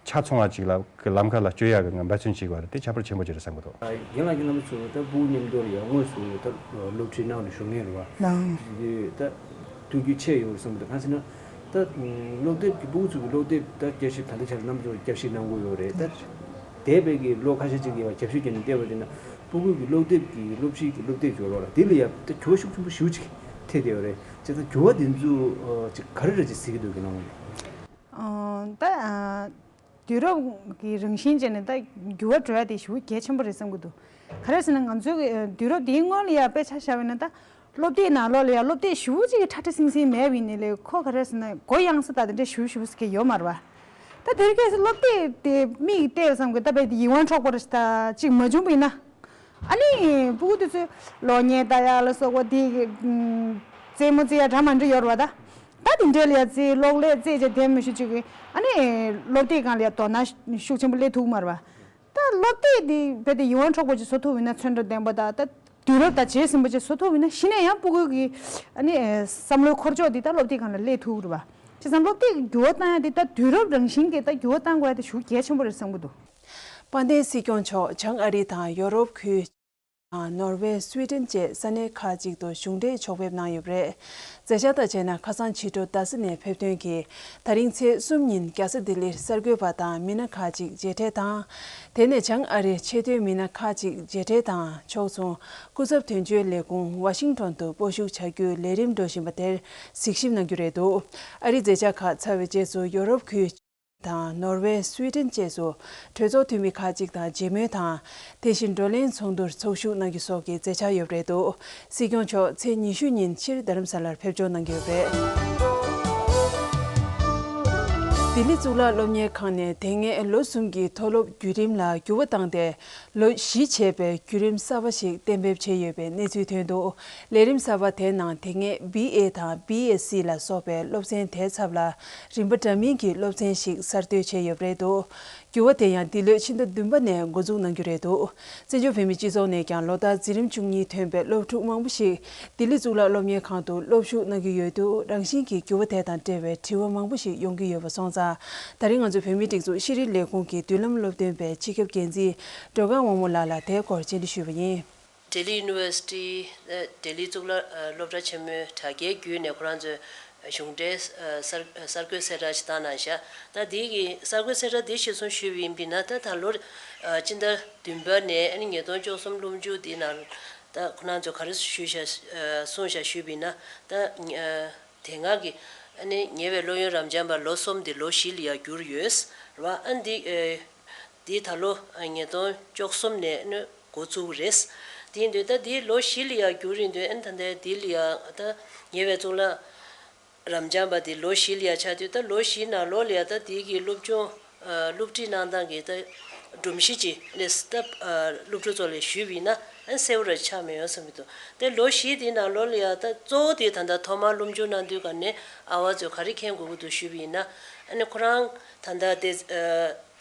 ཆ་མཚུངས་པ་ཅིག་ལ་གི་ལམ་ཁ་ལ་བསྐྱོད་ཡག་གི་ང་འབད་བརྩོན་བྱེད་དགོས་རེད། དེ་ཁྱད་པར་ཆེན་པོ་ཅིག་རེད་བསམ་གྱི་འདུག། ཨ། རྒན་ལགས་ཀྱིས་རྣམ་པ་ཚོ་ད་སྤུ་གུ་མཉམ་དུ་ལ་ཡང་དངོས་སུ་ད་སློབ་ཁྲིད་གནང་རེ་ཞུ་མཁན་རེད་བ། ལགས། དེ་ད་ཐུགས་རྒྱུས་ཆེ་ཡོད་རེད་བསམ་གྱི་འདུག། གང་ཟེར་ན་ད་སློབ་དེབ་ཀྱི་སྤུ་གུ་ཚོ་གི་སློབ་དེབ་ད་བསྐྱར་ཞིབ་ད་ལྟ་ཆར་རྣམ་པ་ཚོ་བསྐྱར་ཞིབ་གནང་གི་ཡོད་རེད། ད་འདས་པའི་གི་ལོ་ཁ་ཤས་ཅིག་གི་བར་རྒྱབ་ཤོད་བརྒྱབ་ནས་བལྟས་པ་དེ་ན་སྤུ་གུ་གི་སློབ་དེབ་ཀྱི་སློབ་ཁྲིད་ཀྱི་སློབ་དེབ་སྦྱོར་བ་ལ་དེ་ལ་ཡང་ད་འགྱུར་བ་ཤུགས་ཆེན་པོ་ཞེ་པོ་ཅིག་ཐེབས་བསྡད་ཡོད་རེད། བྱས་ཙང་འགྱུར་བ་དེ་ཚོ་ཅིག་ག་རེ་རེད་ཅིག་གཟིགས་ཀྱི་འདུག་གི་ནང་། ཨ། ད་ཨ། དུས་རབས་ཀྱི་རང་བཞིན་བྱས་ནས་ད་འགྱུར་བ་འགྲོ་ཡ་དེ་ཞེ་པོ་གལ་ཆེན་པོ་རེད་བསམ་གྱི་འདུག། ག་རེ་ཟེར་ན་ང་ཚོའི་གི་དུས་རབས་འདིའི་སྔོན་ལ་ཡ་དཔེ་ཆ་བཞག་པ་ཡིན་ན་ད་སློབ་དེབ་ནང་ལོགས་ལ་ཡ་སློབ་དེབ་ཞེ་པོ་ཅིག་གི་ཁྲ་ཁྲ་སིང་སིང་མེད་པ་ཡིན་ནའི་ལས་ཁོ་ག་རེ་ཟེར་ན་གུ་ཡངས་ས་དང་དེ་འདྲ་ཞེ་པོ་ཞེ་པོ་ཟེར་གྱི་ཡོད་མ་རེད་བ། ད་དེ་རིང་ཁ་སང་སློབ་དེབ་དེ་མིག་གིས་བལྟས་པ་བསམ་གྱི་ད་དཔེ་དེ་ཡིད་དབང་འཕྲོག་པ་རེད་ད་ཅིག་མ་བྱུང་པ་ཡིན་ན། ཨ་ནི་སྤུ་གུ་དེ་ཚོས་གློག་བརྙན་ལྟ་ཡག་ལ་སོགས་པ་དེ་གི་ཨུམ་རྩེད་མོ་རྩེ་ཡག་འདྲ་མི་འདྲ་ཡོད་རེད་བ་ད། ད་དེ་འདྲས་ལ་ཡ་རྩེ་གློག་ཀླད་རྩེ་བྱས་བསྡད་མི་ཤེས་ཅིག་གི་ཨ་ནི་སློབ་དེབ་སྒང་ལ་ཡ་དོ་སྣང་ཤུགས་ཆེན་པོ་སླེབས་ཐུབ་ཀྱི་མ་རེད་བ། ད་སློབ་དེབ་དེ་རྦད་དེ་ཡིད་དབང་འཕྲོག་པ་ཅིག་བཟོ་ཐུབ་ཡིན་ན་ཚོན་ཁྲ་ལྡན་པ་དང་ད་དུས་རབས་དང་རྗེས་ཟིན་པ་ཅིག་བཟོ་ཐུབ་ཡིན་ན་གཞི་ནས་ཡང་སྤུ་གུ་གི་ཨ་ནི་བསམ་བློའི་འཁོར་ཕྱོགས་དེ་ད་སློབ་དེབ་སྒང་ལ་སླེབས་ཐུབ་ཀྱི་རེད་བ། བྱས་ཙང་སློབ་དེབ་འགྱུར་བ་བཏང་ཡ་དེ་ད་དུས་རབས་རང་བཞིན་གྱི་ད་འགྱུར་བ་བཏང་དགོས་ཡ་དེ་ཞེ་པོ་གལ་ཆེན་པོ་རེད་བསམ་གྱི་འདུག། དཔལ་ལྡན་སྲིད་སྐྱོང་མཆོག་བྱང་ཨ་རི་དང་ཡོ་རོབ་ཁུལ། ནོར་ཝེ། སུའེ་ཏེན་བཅས་ས་གནས་ཁག་ཅིག་ཏུ་གཞུང་འབྲེལ་ཕྱོགས་ཕེབས་གནང་ཡོད་པ་རེད། མཛད་འཆར་དང་བཅས་ན་ཁ་སང་ཕྱི་དྲོ་རྡ་ས་ནས་ཕེབས་ཐོན་གྱིས་ད་རིང་ཚེས་གསུམ་ཉིན་རྒྱལ་ས་ལྡི་ལིར་གསར་འགོད་པ་དང་མི་སྣ་ཁག་ཅིག་མཇལ་འཕྲད་དང་། དེ་ནས་བྱང་ཨ་རིའི་ཆེས་མཐོའི་མི་སྣ་ཁག་ཅིག་མཇལ་འཕྲད་དང་ཕྱོགས་མཚུངས་སྐུ་ཚབ་དོན་གཅོད་ལས་ཁུངས་ཝ་ཤིང་ཊོན་དུ་སྤོ་བཞུགས་བྱ་རྒྱུའི་ལས་རིམ་འགྲོ་བཞིན་པ་དེར་གཟིགས་ཞིབ་གནང་རྒྱུ་རེད་འདུག། ཨ་རིའི་མཛད་འཆར་ཁག་ཚར་བའི་རྗེས་སུ་ཡོ་རོབ་ཁུལ། དང་ནོར་ཝེ། སུའེ་ཏེན་བཅས་སུ་གྲོས་ཚོགས་འཐུས་མི་ཁག་ཅིག་དང་མཇལ་མོལ་དང་། དེ་བཞིན་བགྲོ་གླེང་ཚོགས་འདུར་ཚོགས་ཞུགས་གནང་རྒྱུ་སོགས་ཀྱི་མཛད་འཆར་ཡོད་པ་རེད་འདུག། སྲིད་སྐྱོང་མཆོག་ཚེས་ཉི་ཤུ་ཉིན་ཕྱིར་རྡ་རམ་ས་ལར་ཕེབས་འབྱོར་གནང་གི་ཡོད་པ་རེད། ལྡི་ལི་གཙུག་ལག་སློབ་གཉེར་ཁང་ནས་དེ་སྔའི་ལོ་གསུམ་གྱི་མཐོ་སློབ་བརྒྱུད་རིམ་ལ་འགྱུར་བ་བཏང་སྟེ། ལོ་བཞི་བྱས་པའི་བརྒྱུད་རིམ་གསར་པ་ཞིག་གཏན་འབེབས་བྱས་ཡོད་པའི་གནས་ཚུལ་ཐོན་འདུག། ལས་རིམ་གསར་པ་དེའི་ནང་དེ་སྔའི་བི་ཨེ་དང་བི་ཨེས་སི་ལ་སོགས་པའི་སློབ་ཚན་དེའི་ཚབ་ལ་རིམ་པ་འདྲ་མིན་གྱི་སློབ་ཚན་ཞིག་གསར་གཏོད་བྱས་ཡོད་པ་རེད་འདུག། འགྱུར་བ་དེ་ཡང་འདི་ལོའི་ཕྱི་ཟླ་བདུན་པ་ནས་འགོ་འཛུགས་གནང་རྒྱུ་རེད་འདུག། བཙན་བྱོལ་བོད་མིའི་སྤྱི་ཚོགས་ནས་ཀྱང་ལོ་ལྟར་འཛིན་རིམ་བཅུ་གཉིས་ཐོན་པའི་སློབ་ཕྲུག་མང་པོ་ཞིག་ལྡི་ལི་གཙུག་ལག་སློབ་གཉེར་ཁང་དུ་སློབ་ཞུགས་གནང་གི་ཡོད་འདུག། རང་བཞིན་གྱིས་འགྱུར་བ་དེ་དང་འབྲེལ་བའི་དྲི་བ་མང་པོ་ཞིག་ཡོང་གི་ཡོད་པ་སོང་ཙང་། ད་རིང་ང་ཚོའི་བོད་མིའི་སྒྲིག་འཛུགས་ཤེས་རིག་ལས་ཁུངས་ཀྱི་མདུན་ལམ་སློབ་སྟོན་པའི་སྤྱི་ཁྱབ་འགན་འཛིན་སྒྲོལ་དཀར་དབང་མོ་ལགས་ལ་དེའི་སྐོར་བཅར་འདྲི་ཞུས་པ་ཡིན། ལྡི་ལི་ཡུ་ནི་ཝར་སི་ཊི། ལྡི་ལི་གཙུག་ལག་སློབ་གྲྭ་ཆེན་མོའི་དྲ་རྒྱའི་བརྒྱུད་ནས་ཁོ་རང་ཚོས་གཞུང་འབྲེལ་གསར་གསར་འགོད་གསལ་བསྒྲགས་ཤིག་བཏང་གནང་ཤག། ད་འདི་གི་གསར་འགོད་གསལ་བསྒྲགས་འདི་གཞིར་བཟུང་ཞུས་པ་ཡིན་པས་ན། ད་ད་ལོར་སྤྱི་ཟླ་བདུན་པ་ནས་ཨ་ནི་ཉིས་སྟོང་བཅུ་གསུམ་སློབ་མཇུག་འདི་ནང་ད་ཁོ་རང་ཚོས་ག་རེ་ཞུས་ཤག་གསུངས་ཤག་ཞུས་པ་ཡིན་ན། ད་དེ་སྔ་གི་ཨ་ནི་ཉེ་བའི་སློབ་ཡོན་རབ་འབྱམས་པ་ལོ་གསུམ་འདི་ལོ་བཞི་ལ་ཡར་བསྒྱུར་ཡོད་རེད་བ། ཨ་འདི། འདི་ད་ལོ་ཉིས་སྟོང་བཅུ་གསུམ་ནས་ནི་འགོ་བཙུགས་རེད། དེ་ཡིན་དུས་ད་འདི་ལོ་བཞི་ལ་ཡར་བསྒྱུར་ཡིན་དུས་ཨ་ནི་ད་ལྟའི་འདི་ལ་ཡ་ད་ཉེ་བའི་གཙུག་ལག་རབ་འབྱམས་པ་འདི་ལོ་བཞི་ལ་ཡར་ཆགས་དུས། ད་ལོ་བཞིའི་ནང་ལོགས་ལ་ཡ་ད་འདི་གི་སློབ་སྦྱོང་སློབ་ཁྲིད་གནང་སྟངས་ཀྱི་ད་སྒྲོམ་གཞི་ཅིག་ནས་ད་སློབ་ཕྲུག་ཚོ་ལ་ཞུས་པ་ཡིན་ན་ཨ་ནི་གསལ་པོ་ར་ཆགས་མེད་ཡོང་བསམ་གྱི་འདུག། དེ་ལོ་བཞི་དེའི་ནང་ལོགས་ལ་ཡ་ད་གཙོ་བོ་དེ་ད་ལྟ་ཐོག་མར་སློབ་སྦྱོང་གནང་དུས་ག་ནས་ཨ་བ་ཚོས་ག་རེ་མཁྱེན་དགོས་ཀྱི་འདུག་ཞུས་པ་ཡིན་ན། ཨ་ནི་ཁོ་རང་ད་ལྟ་དེ།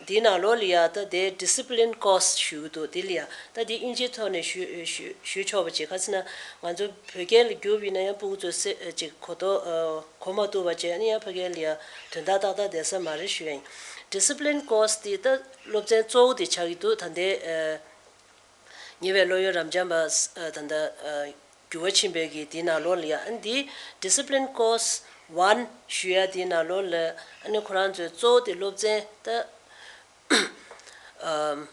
འདིའི་ནང་ལོགས་ལ་ཡ་ད་དེ་discipline course ཞུ་གི་འདུག། དེ་ལ་ཡ་ད་དེ་ཨིན་ཇིའི་ཐོག་ནས་ཞུ་ཞུ་ཞུ་ཆོག་པ་བྱས། ག་ཟེར་ན་ང་ཚོ་བོད་སྐད་ལ་བསྒྱུར་བ་ཡིན་ན་ཡང་སྤུ་གུ་ཚོས་ཅིག་གོ་རྟོགས་གོ་མ་ཐུབ་པ་བྱས། ཨ་ནི་ཡང་ཕ་གི་ལ་ཡ་དོན་དག་ཏག་ཏག་བསྡད་ས་མ་རེད་ཞུ་ཡ་ཡིན། Discipline course དེ་ད་སློབ་ཚན་གཙོ་བོ་དེ་ཆགས་ཀྱི་འདུག། ད་ལྟའི་ཉེ་བའི་སློབ་ཡོན་རབ་འབྱམས་པ་ད་ལྟ། འགྱུར་བ་ཕྱིན་པའི་གི་དེའི་ནང་ལོགས་ལ་ཡ། ཨ་ནི་འདི་discipline course one ཞུ་ཡ་དེའི་ནང་ལོགས་ལ་ཨ་ནི་ཁོ་རང་ཚོའི་གཙོ་བོ་དེ་སློབ་ཚན་ད་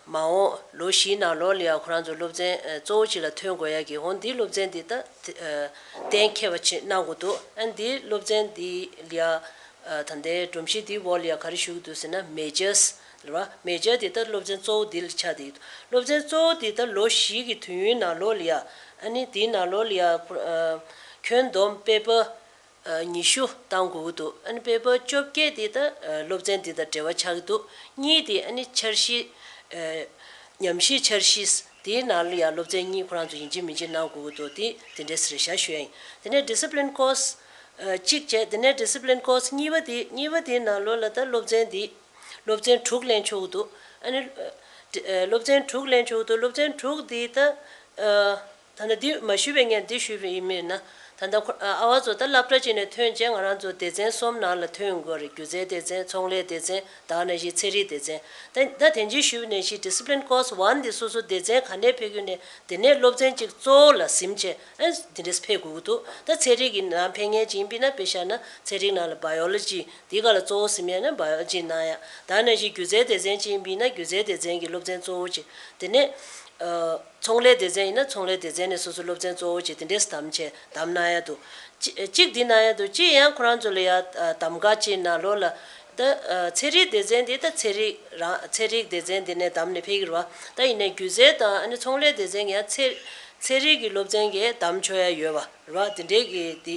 མ་འོངས་ལོ་བཞིའི་ནང་ལོགས་ལ་ཡ་ཁོ་རང་ཚོ་སློབ་ཚན་གཙོ་བོ་ཅིག་ལ་ཐོན་དགོས་ཡ་གི། འོ་འདིའི་སློབ་ཚན་འདི་ད་གཏན་འཁེལ་བ་ཅིག་གནང་དགོས་འདུག། ཨ་ནི་འདིའི་སློབ་ཚན་འདི་ལ་ཡ་ད་ལྟའི་སྒྲོམ་གཞི་འདིའི་འོག་ལ་ཡ་ག་རེ་ཞུ་གི་འདུག་ཟེར་ན་majors རེད་བ། མེ་ཇར་དེ་ལྟར་སློབ་ཚན་གཙོ་བོ་འདི་ལ་ཆགས་བསྡད་ཡོད། སློབ་ཚན་གཙོ་བོ་འདི་ལྟར་ལོ་བཞི་གི་དུས་ཡུན་ནང་ལོགས་ལ་ཡ། ཨ་ནི་དེའི་ནང་ལོགས་ལ་ཡ་ཁོ་ཨ་ཁྱོན་བསྡོམས་པེ་པར་ ཉི་ཤུ་བཏང་དགོས་ཀྱི་འདུག་ཨ་ནི་པེ་པར་བཅོ་བརྒྱད་དེ་ད་སློབ་ཚན་འདི་དང་འབྲེལ་བ་ཆགས་ཀྱི་འདུག་གཉིས་དེ་ཨ་ནི་འཆར་གཞི། ཉམས་ཞིབ་འཆར་གཞི་དེའི་ནང་ལ་ཡང་སློབ་ཚན་གཉིས་ཁོ་རང་ཚོ་ཡིན་གཅིག་མིན་གཅིག་གནང་དགོས་ཀྱི་འདུག་དེ་དེ་འདྲས་རེ་བཞག་ཞུ་ཡ་ཡིན། དེ་ནས་discipline course གཅིག་བྱས། དེ་ནས་discipline course གཉིས་པ་དེ་གཉིས་པ་དེའི་ནང་ལོགས་ལ་ད་སློབ་ཚན་འདི་སློབ་ཚན་དྲུག་ལེན་ཆོག་གི་འདུག་ཨ་ནི་སློབ་ཚན་དྲུག་ལེན་ཆོག་གི་འདུག་སློབ་ཚན་དྲུག་འདི་ད། ད་ལྟ་འདི་མ་ཞུས་པའི་སྔོན་འདི་ཞུས་པ་ཡིན་མིན་ན། ད་ལྟ་ཁོ་ཨ་བ་ཚོ་ད་སློབ་གྲྭ་གཅིག་ནས་ཐོན་རྗེས་ང་རང་ཚོ་སྡེ་ཚན་གསུམ་ནང་ལ་ཐོན་དགོས་རེད། སྒྱུ་རྩལ་སྡེ་ཚན། ཚོང་ལས་སྡེ་ཚན། ད་ག་ནང་བཞིན་ཚན་རིག་སྡེ་ཚན། ད་ད་དེ་རྗེས་ཞུས་པ་ནང་བཞིན་discipline course one འདི་སོ་སོ་སྡེ་ཚན་ག་ནས་ཕེབས་ཀྱི་ནས་དེ་ནས་སློབ་ཚན་གཅིག་གཙོ་བོ་ལ་ཟིན་བྱས་ཨ་འདི་འདྲས་ཕེབས་དགོས་ཀྱི་འདུག་ད་ཚན་རིག་གི་ནང་ཕེབས་མཁན་ཅིག་ཡིན་པ་ཡིན་ན། དཔེ་བཞག་ན་ཚན་རིག་ནང་ལ་biology འདི་ག་ལ་གཙོ་བོ་ཟིན་ཡ་ན་biology གནང་ཡ། ད་ག་ནང་བཞིན་སྒྱུ་རྩལ་སྡེ་ཚན་ཅིག་ཡིན་པ་ཡིན་ན་སྒྱུ་རྩལ་སྡེ་ཚན་གྱི་སློབ་ཚན་གཙོ་བོ་ཅིག་དེ་ནས། ཚོང་ལས་སྡེ་ཚན་ཡིན་ན་ཚོང་ལས་སྡེ་ཚན་ནས་སོ་སོ་སློབ་ཚན་གཙོ་བོ་བྱས་དེ་འདྲས་གདམ་བྱས་གདམ་གནང་ཡ་འདུག་གཅིག་གཅིག་འདི་གནང་ཡ་འདུག་གཅིག་ཡང་ཁོ་རང་ཚོ་ལ་ཡ་གདམ་ག་ཅིག་ནང་ལོགས་ལ་ད་ཚན་རིག་སྡེ་ཚན་འདི་ད་ཚན་རིག་རང་ཚན་རིག་སྡེ་ཚན་འདི་ནས་གདམ་ནས་ཕེབས་ཀྱི་རེད་བ། ད་ཡིན་ནའི་སྒྱུ་རྩལ་དང་ཨ་ནི་ཚོང་ལས་སྡེ་ཚན་གྱི་ཡང་ཚན་ཚན་རིག་གི་སློབ་ཚན་གྱི་གདམ་ཆོག་ཡ་ཡོད་བ་རེད་བ། དེ་འདྲས་ཀྱི་འདི་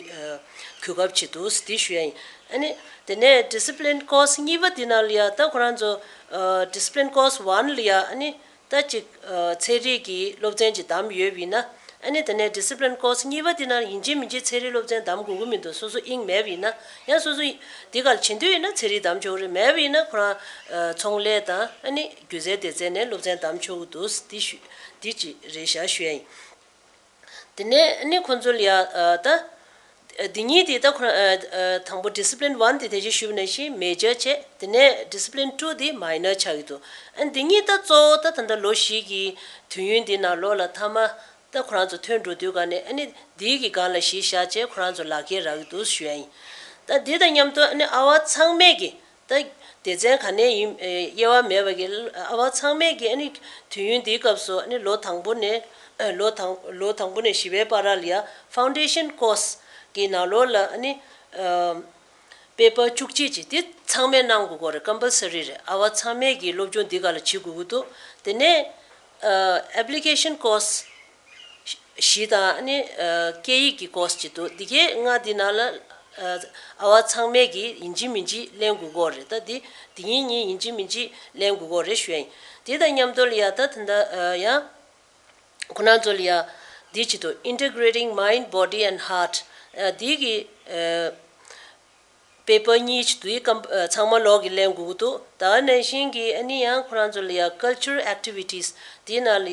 གོ་སྐབས་ཅིག་འདུག་འདི་ཞུ་ཡ་ཡིན། ཨ་ནི་དེ་ནས་discipline course གཉིས་པ་འདི་ནང་ལ་ཡ་ད་ཁོ་རང་ཚོ་discipline course one ལ་ཡ་ཨ་ནི། ད་ཅིག་ཚན་རིག་གི་སློབ་ཚན་ཅིག་གདམ་ཡོད་པ་ཡིན་ན། ཨ་ནི་དེ་ནས་discipline course གཉིས་པ་དེ་ནང་ཡིན་གཅིག་མིན་གཅིག་ཚན་རིག་སློབ་ཚན་གདམ་དགོས་ཀྱི་མི་འདུག་སོ་སོ་དབྱིངས་མེད་པ་ཡིན་ན། ཡང་སོ་སོ་འདི་གར་བྱེད་འདོད་ཡིན་ན་ཚན་རིག་གདམ་ཆོག་གི་རེད། མེད་པ་ཡིན་ན་ཁོ་རང་ཚོང་ལས་དང་ཨ་ནི་སྒྱུ་རྩལ་སྡེ་ཚན་ནས་སློབ་ཚན་གདམ་ཆོག་གི་འདུག་འདི་ཞུ་འདི་ཅིག་རེད་བཞག་ཞུ་ཡ་ཡིན། དེ་ནས་ཨ་ནི་ཁོང་ཚོ་ལ་ཡ་ད། འདི་གཉིས་དེ་ད་ཁོ་རང་དང་པོ་discipline one དེ་དེ་བཞིན་ཞུས་པ་ནང་བཞིན་major བྱས། དེ་ནས་discipline two དེ་minor ཆགས་ཀྱི་འདུག་ཨ་འདི་གཉིས་ད་གཙོ་བོ་ད་ད་ལྟ་ལོ་བཞི་གི་དུས་ཡུན་འདི་ནང་ལོགས་ལ་མཐའ་མ་ད་ཁོ་རང་ཚོ་ཐོན་འགྲོ་དུས་ག་ནས་ཨ་ནི་འདིའི་གི་སྒང་ལ་གཞི་བཞག་བྱས་ཁོ་རང་ཚོ་ལག་འཁྱེར་རག་གི་འདུག་ཞུ་ཡ་ཡིན། ད་འདི་དང་མཉམ་དུ་ཨ་ནི་ཨ་བ་ཚང་མས་ཀྱི། ད་སྡེ་ཚན་ག་ནས་ཡིན་དབྱེ་བ་མེད་པ་གི་ཨ་བ་ཚང་མས་ཀྱི་ཨ་ནི་དུས་ཡུན་འདིའི་སྐབས་སུ་ཨ་ནི་ལོ་དང་པོ་ནས་ལོ་དང་ལོ་དང་པོ་ནས་བཞི་པའི་བར་ལ་ཡ་foundation course གི་ནང་ལོགས་ལ་ཨ་ནི་པེ་པར་བཅུ་གཅིག་ཅིག་འདི་ཚང་མས་གནང་དགོས་ཀྱི་རེད། compulsory རེད། ཨ་བ་ཚང་མས་ཀྱི་སློབ་སྦྱོང་འདི་ག་ལ་བྱེད་དགོས་ཀྱི་འདུག་དེ་ནས་application course བཞི་དང་ཨ་ནི་སྐད་ཡིག་གི་course ཅིག་འདུག་འདི་གའི་ལྔ་འདི་ནང་ལ་ཨ་བ་ཚང་མས་ཀྱིས་ཡིན་གཅིག་མིན་གཅིག་ལེན་དགོས་ཀྱི་རེད། ད་འདི་འདི་གཉིས་གཉིས་ཡིན་གཅིག་མིན་གཅིག་ལེན་དགོས་ཀྱི་རེད་ཞུ་ཡ་ཡིན། དེ་དང་མཉམ་དུ་ལ་ཡ་ད་ད་ལྟ་ཡང་ཁོ་རང་ཚོ་ལ་ཡ་འདི་ཅིག་འདུག integrating mind, body and heart འདི་གི་པེ་པར་གཉིས་ཅིག་འདུག་ཨ་ཚང་མ་ལོག་གི་ལེན་དགོས་ཀྱི་འདུག་ད་ག་ནང་བཞིན་གྱི་ཨ་ནི་ཡང་ཁོ་རང་ཚོ་ལ་ཡ་cultural activities དེའི་ནང་ལ་ཡ་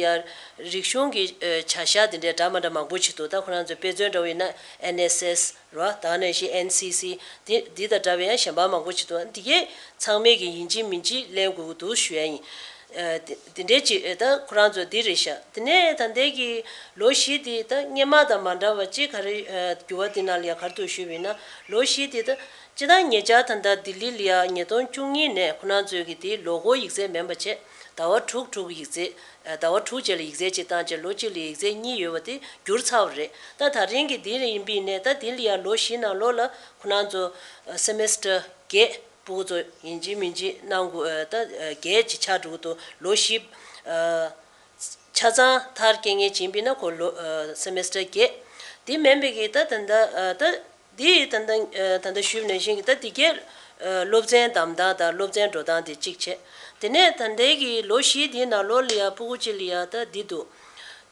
རིག་གཞུང་གི་བྱ་གཞག་དེ་འདྲའི་འདྲ་མི་འདྲ་མང་པོ་ཅིག་འདུག་ད་ཁོ་རང་ཚོ་དཔེ་མཚོན་འདྲ་བོ་ཡིན་ན་ཨེན་ཨེས་ཨེས་རེད་བ། ད་ག་ནང་བཞིན་ཨེན་སི་སི་དེ་འདི་དང་འདྲ་བའི་ཡང་གཞན་པ་མང་པོ་ཅིག་འདུག་འདི་གས་ཚང་མས་ཀྱི་ཡིན་གཅིག་མིན་གཅིག་ལེན་དགོས་ཀྱི་འདུག་ཞུ་ཡ་ཡིན། དེ་དེ་འདྲའི་ཅིག་ད་ཁོ་རང་ཚོ་འདི་རེད་ཤག་དེ་ནས་ད་ལྟའི་གི་ལོ་བཞི་དེ་ད་སྔོན་མ་དང་མ་འདྲ་བ་ཅིག་ག་རེ་འགྱུར་བ་དེ་ནང་ལ་ཡ་ག་རེ་འདུག་ཞུས་པ་ཡིན་ན། ལོ་བཞི་དེ་ད་སྤྱིར་བཏང་ཉེ་ཆར་ད་ལྟ་ལྡི་ལི་ལ་ཡ་ཉིས་སྟོང་བཅུ་གཉིས་ནས་ཁོ་རང་ཚོའི་གི་དེ་ལོ་འཁོར་ཡིག་ཚད་མིན་པ་བྱས། ཟླ་བ་དྲུག་དྲུག་ཡིག་ཚད། ཟླ་བ་དྲུག་རྗེས་ལ་ཡིག་ཚད་གཅིག་བཏང་རྗེས་ལོ་གཅིག་ལ་ཡིག་ཚད་གཉིས་ཡོད་པ་དེ་བསྒྱུར་ཚར་བ་རེད། ད་ད་རིང་གི་དེ་ཡིན་པ་ཡིན་ནའི་ད་དེ་ལ་ཡ་ལོ་བཞིའི་ནང་ལོགས་ལ་ཁོ་རང་ཚོ་སེ་མེ་སི་ཊར་བརྒྱད། ཕྲུ་གུ་ཚོ་ཡིན་གཅིག་མིན་གཅིག་གནང་དགོས། ཨ་ད་ཨ་བརྒྱད་ཅིག་ཆགས་འགྲོ་གི་འདུག་ལོ་བཞི་ཨ་ཆ་ཚང་མཐར་སྐྱེལ་མཁན་ཅིག་ཡིན་པ་ཡིན་ན་ཁོ་ལོ་ཨ་སེ་མེ་སི་ཊར་བརྒྱད། དེ་མིན་པའི་གི་ད་ད་ལྟ་ཨ་ད་འདི་ད་ལྟ་ཨ་ད་ལྟ་ཞུས་པ་ནང་བཞིན་གྱི་ད་འདི་གའི་ཨ་སློབ་ཚན་བདམས་སྟངས་དང་སློབ་ཚན་འགྲོ་སྟངས་དེ་གཅིག་བྱས། དེ་ནས་ད་ལྟའི་གི་ལོ་བཞི་དེའི་ནང་ལོགས་ལ་ཡ་ཕྲུ་གུ་གཅིག་ལ་ཡ་ད་འདི་འདུག་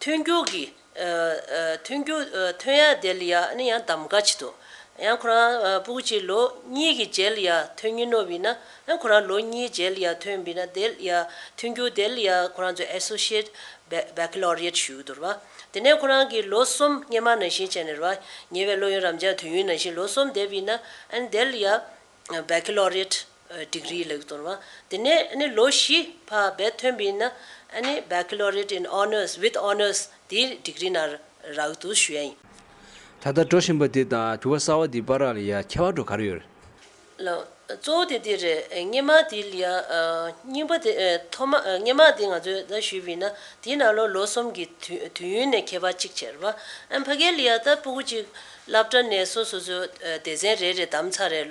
ཐོན་རྒྱུ་གི་ཨ་ཨ་ཐོན་རྒྱུ་ཨ་ཐོན་ཡ་དེ་ལ་ཡ་ཨ་ནི་ཡང་གདམ་ག་བྱེད་དོ། ཡང་ཁོ་རང་ཨ་ཕྲུ་གུ་གཅིག་ལོ་གཉིས་ཀྱི་རྗེས་ལ་ཡ་ཐོན་གྱིན་ནོ་བིན་ན་ཡང་ཁོ་རང་ལོ་གཉིས་རྗེས་ལ་ཡ་ཐོན་བིན་ན་དེ་ལ་ཡ་ཐོན་རྒྱུ་དེ་ལ་ཡ་ཁོ་རང་ཚོ་associate baccalaureate ཞུ་གི་འདུག་ར་བ། དེ་ནས་ཁོ་རང་གི་ལོ་གསུམ་སྔོན་མ་ནང་བཞིན་བྱས་ནས་ར་བ། ཉེ་བའི་སློབ་ཡོན་རབ་འབྱམས་དུས་ཡུན་ནང་བཞིན་ལོ་གསུམ་བསྡད་བིན་ན་ཨ་ནི་དེ་ལ་ཡ་baccalaureate degree ལབ་ཀྱི་འདུག་ར་བ། དེ་ནས་ཨ་ནི་ལོ་བཞི་ཕར་རྦད་ཐོན་པ་ཡིན་ན་ཨ་ནི་baccalaureate in honours with honours དེའི་degree ནང་རག་གི་འདུག་ཞུ་ཡ་ཡིན། ད་ལྟ་འགྲོ་བཞིན་པ་འདི་དང་འགྱུར་བ་གསར་བ་འདི་བར་ལ་ཡ་ཁྱད་པར་འགྲོ་ག་རེ་ཡོད་རེད། ལགས། གཙོ་བོ་དེ་འདི་རེད། སྔོན་མ་དེ་ལ་ཡ་རྙིང་པ་དེ་ཐོག་མ་སྔོན་མ་དེ་ང་ཚོས་ད་ཞུས་པ་ཡིན་ན་དེའི་ནང་ལོགས་ལོ་གསུམ་གྱི་དུས་དུས་ཡུན་ནས་ཁྱད་པར་གཅིག་བྱས་རེད་བ། ཨ་ཕ་གི་ལ་ཡ་ད་ཕྲུ་གུ་གཅིག་སློབ་གྲྭ་ནས་སོ་སོ་སོ་སྡེ་ཚན་རེ་རེ་བདམས་ཚར་རེད།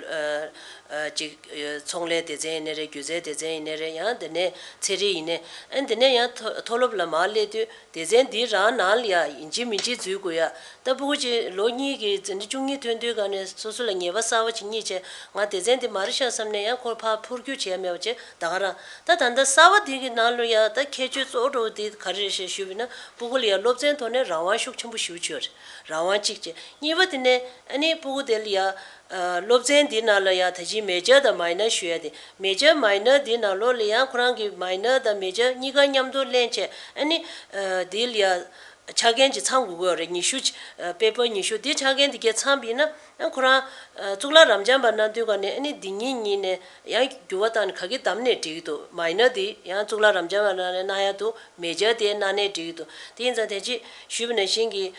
ཅིག་ཚོང་ལས་སྡེ་ཚན་ཡིན་ནའི་རེད། སྒྱུ་རྩལ་སྡེ་ཚན་ཡིན་ནའི་རེད། ཡང་དེ་ནས་ཚན་རིག་ཡིན་ནའི། ཨ་ནི་དེ་ནས་ཡང་མཐོ་མཐོ་སློབ་ལ་མར་སླེབས་དུས་སྡེ་ཚན་འདི་རང་ནང་ལ་ཡ་ཡིན་གཅིག་མིན་གཅིག་འཛུལ་དགོས་ཡ། ད་སྤུ་གུ་ཅིག་ལོ་གཉིས་ཀྱི་འཛིན་གྲྭ་བཅུ་གཉིས་ཐོན་དུས་ག་ནས་སོ་སོ་ལ་ངེས་པ་གསར་བ་ཅིག་རྙེད་བྱས། ང་སྡེ་ཚན་འདི་མ་རེད་ཤག་བསམ་ནས་ཡང་ཁོ་ཕར་འཕུར་རྒྱུག་བྱས་མེད་པ་བྱས། ད་ག་རང་ད་ད་ལྟ་གསར་བ་འདི་གི་ནང་ལོ་ཡ་ད་ཁྱད་ཆོས་གཙོ་བོ་འདི་ག་རེ་རེད་ཞེས་ཞུས་པ་ཡིན་ན། སྤུ་གུ་ལ་ཡ་སློབ་ཚན་ཐོག་ནས་རང་དབང་ཤུགས་ཆེན་པོ་ཞེ་པོ་ཅིག་ཡོད་རེད། རང་དབང་གཅིག་བྱས། གཉིས་པ་དེ་ནས་ཨ་ནི་སྤུ་གུ་དེ་ལ་ཡ། ཨ། སློབ་ཚན་འདི་ནང་ལ་ཡང་ད་ཅི་མེ་ཇར་དང་མའི་ནར་ཞུ་ཡ་དེ། མེ་ཇར་མའི་ནར་འདི་ནང་ལོགས་ལ་ཡང་ཁོ་རང་གི་མའི་ནར་དང་མེ་ཇར་གཉིས་ཀ་མཉམ་དུ་ལེན་བྱས། ཨ་ནི། ཨ། འདི་ལ་ཡང་ཆ་རྐྱེན་ཅིག་ཚང་དགོས་ཀྱི་ཡོད་རེད། ཉི་ཤུ་ཅིག་ཨ། པེ་པར་ཉི་ཤུ་འདི་ཆ་རྐྱེན་འདི་གས་ཚང་བ་ཡིན་ན། ཨ། ཁོ་རང་། ཨ། གཙུག་ལག་རབ་འབྱམས་པ་གནང་དུས་ག་ནས་ཨ་ནི་འདི་ཉིད་ཉིད་ནས་ཡང་འགྱུར་བ་བཏང་ནས་ག་གི་བདམས་ནས་འགྲིག་གི་འདུག་མའི་ནར་འདི་ཡང་གཙུག་ལག་རབ་འབྱམས་པ་གནང་ནས་གནང་ཡ་འདུག་མེ་ཇར་དེ་གནང་ནས་འགྲིག་གི་འདུག་དེ་ཡིན་ཙང་ད་ཅི་ཞུས་པ་ནང་བཞིན་གྱི།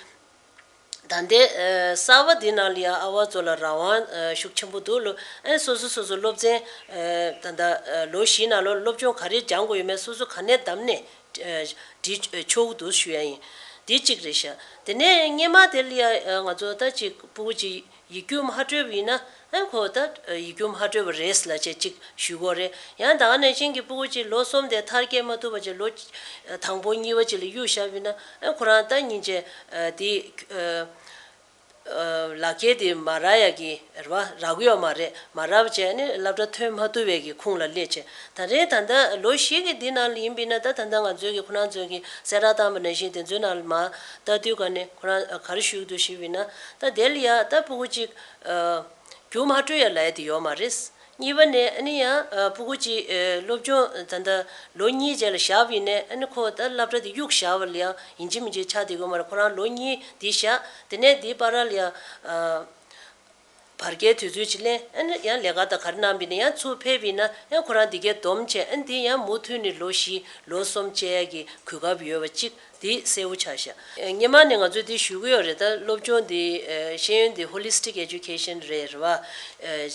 ད་ལྟའི། ཨ། གསར་བ་འདི་ནང་ལ་ཡང་ཨ་བ་ཚོ་ལ་རང་དབང་ཤུགས་ཆེན་པོ་འདུག་ལོ། ཨ། སོ་སོ་སོ་སོ་སློབ་ཚན། ཨ། ད་ལྟ། ཨ། ལོ་བཞིའི་ནང་ལོ་སློབ་སྦྱོང་ག་རེ་སྦྱང་དགོས་ཡོད་མེད་སོ་སོ་ག་ནས་བདམས་ནས། ཨ། འབྲི་ཆོག་གི་འདུག་ཞུ་ཡ་ཡིན། འདི་གཅིག་རེད་ཤག་དེ་ནས་སྔོན་མ་དེ་ལ་ཡ། ཨ། ང་ཚོ་ད་ཅིག་སྤུ་གུ་ཅིག་ཡིག་རྒྱུགས་མ་སྤྲོད་པ་ཡིན་ན། ཨ། ཁོ་ད་ཡིག་རྒྱུགས་མ་སྤྲོད་པ་རེད་ལབ་བྱས་ཅིག་ཞུ་གི་ཡོད་རེད། ཡང་ད་ག་ནང་བཞིན་གྱི་སྤུ་གུ་ཅིག་ལོ་གསུམ་དེ་མཐར་སྐྱེལ་མ་ཐུབ་པ་ཅིག་ལོ་དང་པོ་གཉིས་པ་ཅིག་ལ་གཡུགས་བཞག་པ་ཡིན་ན། ཨ། ཁོ་རང་ད་སྙིང་རྗེ། ཨ། དེ། ཨ། ཨ། ལག་འཁྱེར་དེ་མ་རག་ཡ་གི་རེད་པ། རག་གི་ཡོད་མ་རེད། མ་རག་པ་བྱས་ནས་སློབ་གྲྭ་ཐོན་མ་ཐུབ་པའི་གི་ཁུངས་ལ་སླེབས་བྱས། ད་རེས་ད་ལྟ་ལོ་བཞི་གི་འདི་ནང་ལ་ཡིན་པ་ཡིན་ན། ད་ད་ལྟ་ང་ཚོའི་གི་ཁོ་རང་ཚོའི་གི་གསལ་བསྒྲགས་བཏང་བ་ནང་བཞིན་དེ་ཚོའི་ནང་ལ་མར་ལྟ་དུས་ག་ནས་ཁོ་རང་ག་རེ་ཞུ་གི་འདུག་ཞུས་པ་ཡིན་ན། ད་དེ་ལ་ཡ་ད་སྤུ་གུ་གཅིག་ཨ། རྒྱུགས་མ་སྤྲོད་ཡ་ལབ་ཡ་དེ་ཡོད་མ་རེད། གཉིས་པ་ནས་ཨ་ནི་ཡང་། ཨ། སྤུ་གུ་གཅིག་ཨ། སློབ་སྦྱོང་ད་ལྟ་ལོ་གཉིས་རྗེས་ལ་བཞག་པ་ཡིན་ནའི། ཨ་ནི་ཁོ་ད་སློབ་གྲྭ་དེ་གཡུགས་བཞག་པ་ལ་ཡང་ཡིན་གཅིག་མིན་གཅིག་ཆགས་བསྡད་ཀྱི་ཡོད་མ་རེད། ཁོ་རང་ལོ་གཉིས་འདི་བཞག་དེ་ནས་འདིའི་བར་ལ་ཡང་། ཨ། བར་བརྒལ་དུས་ཚོད་ཅིག་ལེན། ཨ་ནི་ཡང་ལས་ཀ་དང་ག་རེ་གནང་བ་ཡིན་ན་ཡང་ཚུར་ཕེབས་པ་ཡིན་ན་ཡང་ཁོ་རང་འདི་གའི་སྡོམ་བྱས། ཨ་ནི་འདི་ཡང་མུ་མཐུད་ནས་ལོ་བཞི་ལོ་གསུམ་བྱེད་ཡ་གི་གོ་སྐབས་ཡོད་པ་ཅིག་འདི་གསལ་པོ་ཆགས་ཤག་སྔོན་མ་ནས་ང་ཚོས་འདི་ཞུ་གི་ཡོད་རེད། ད་སློབ་སྦྱོང་འདི། ཨ། ཤེས་ཡོན་འདི་ཧོ་ལི་སི་ཊིག་ཨེ་ཇུ་ཀེ་ཤན་རེད། རེད་པ། ཨ།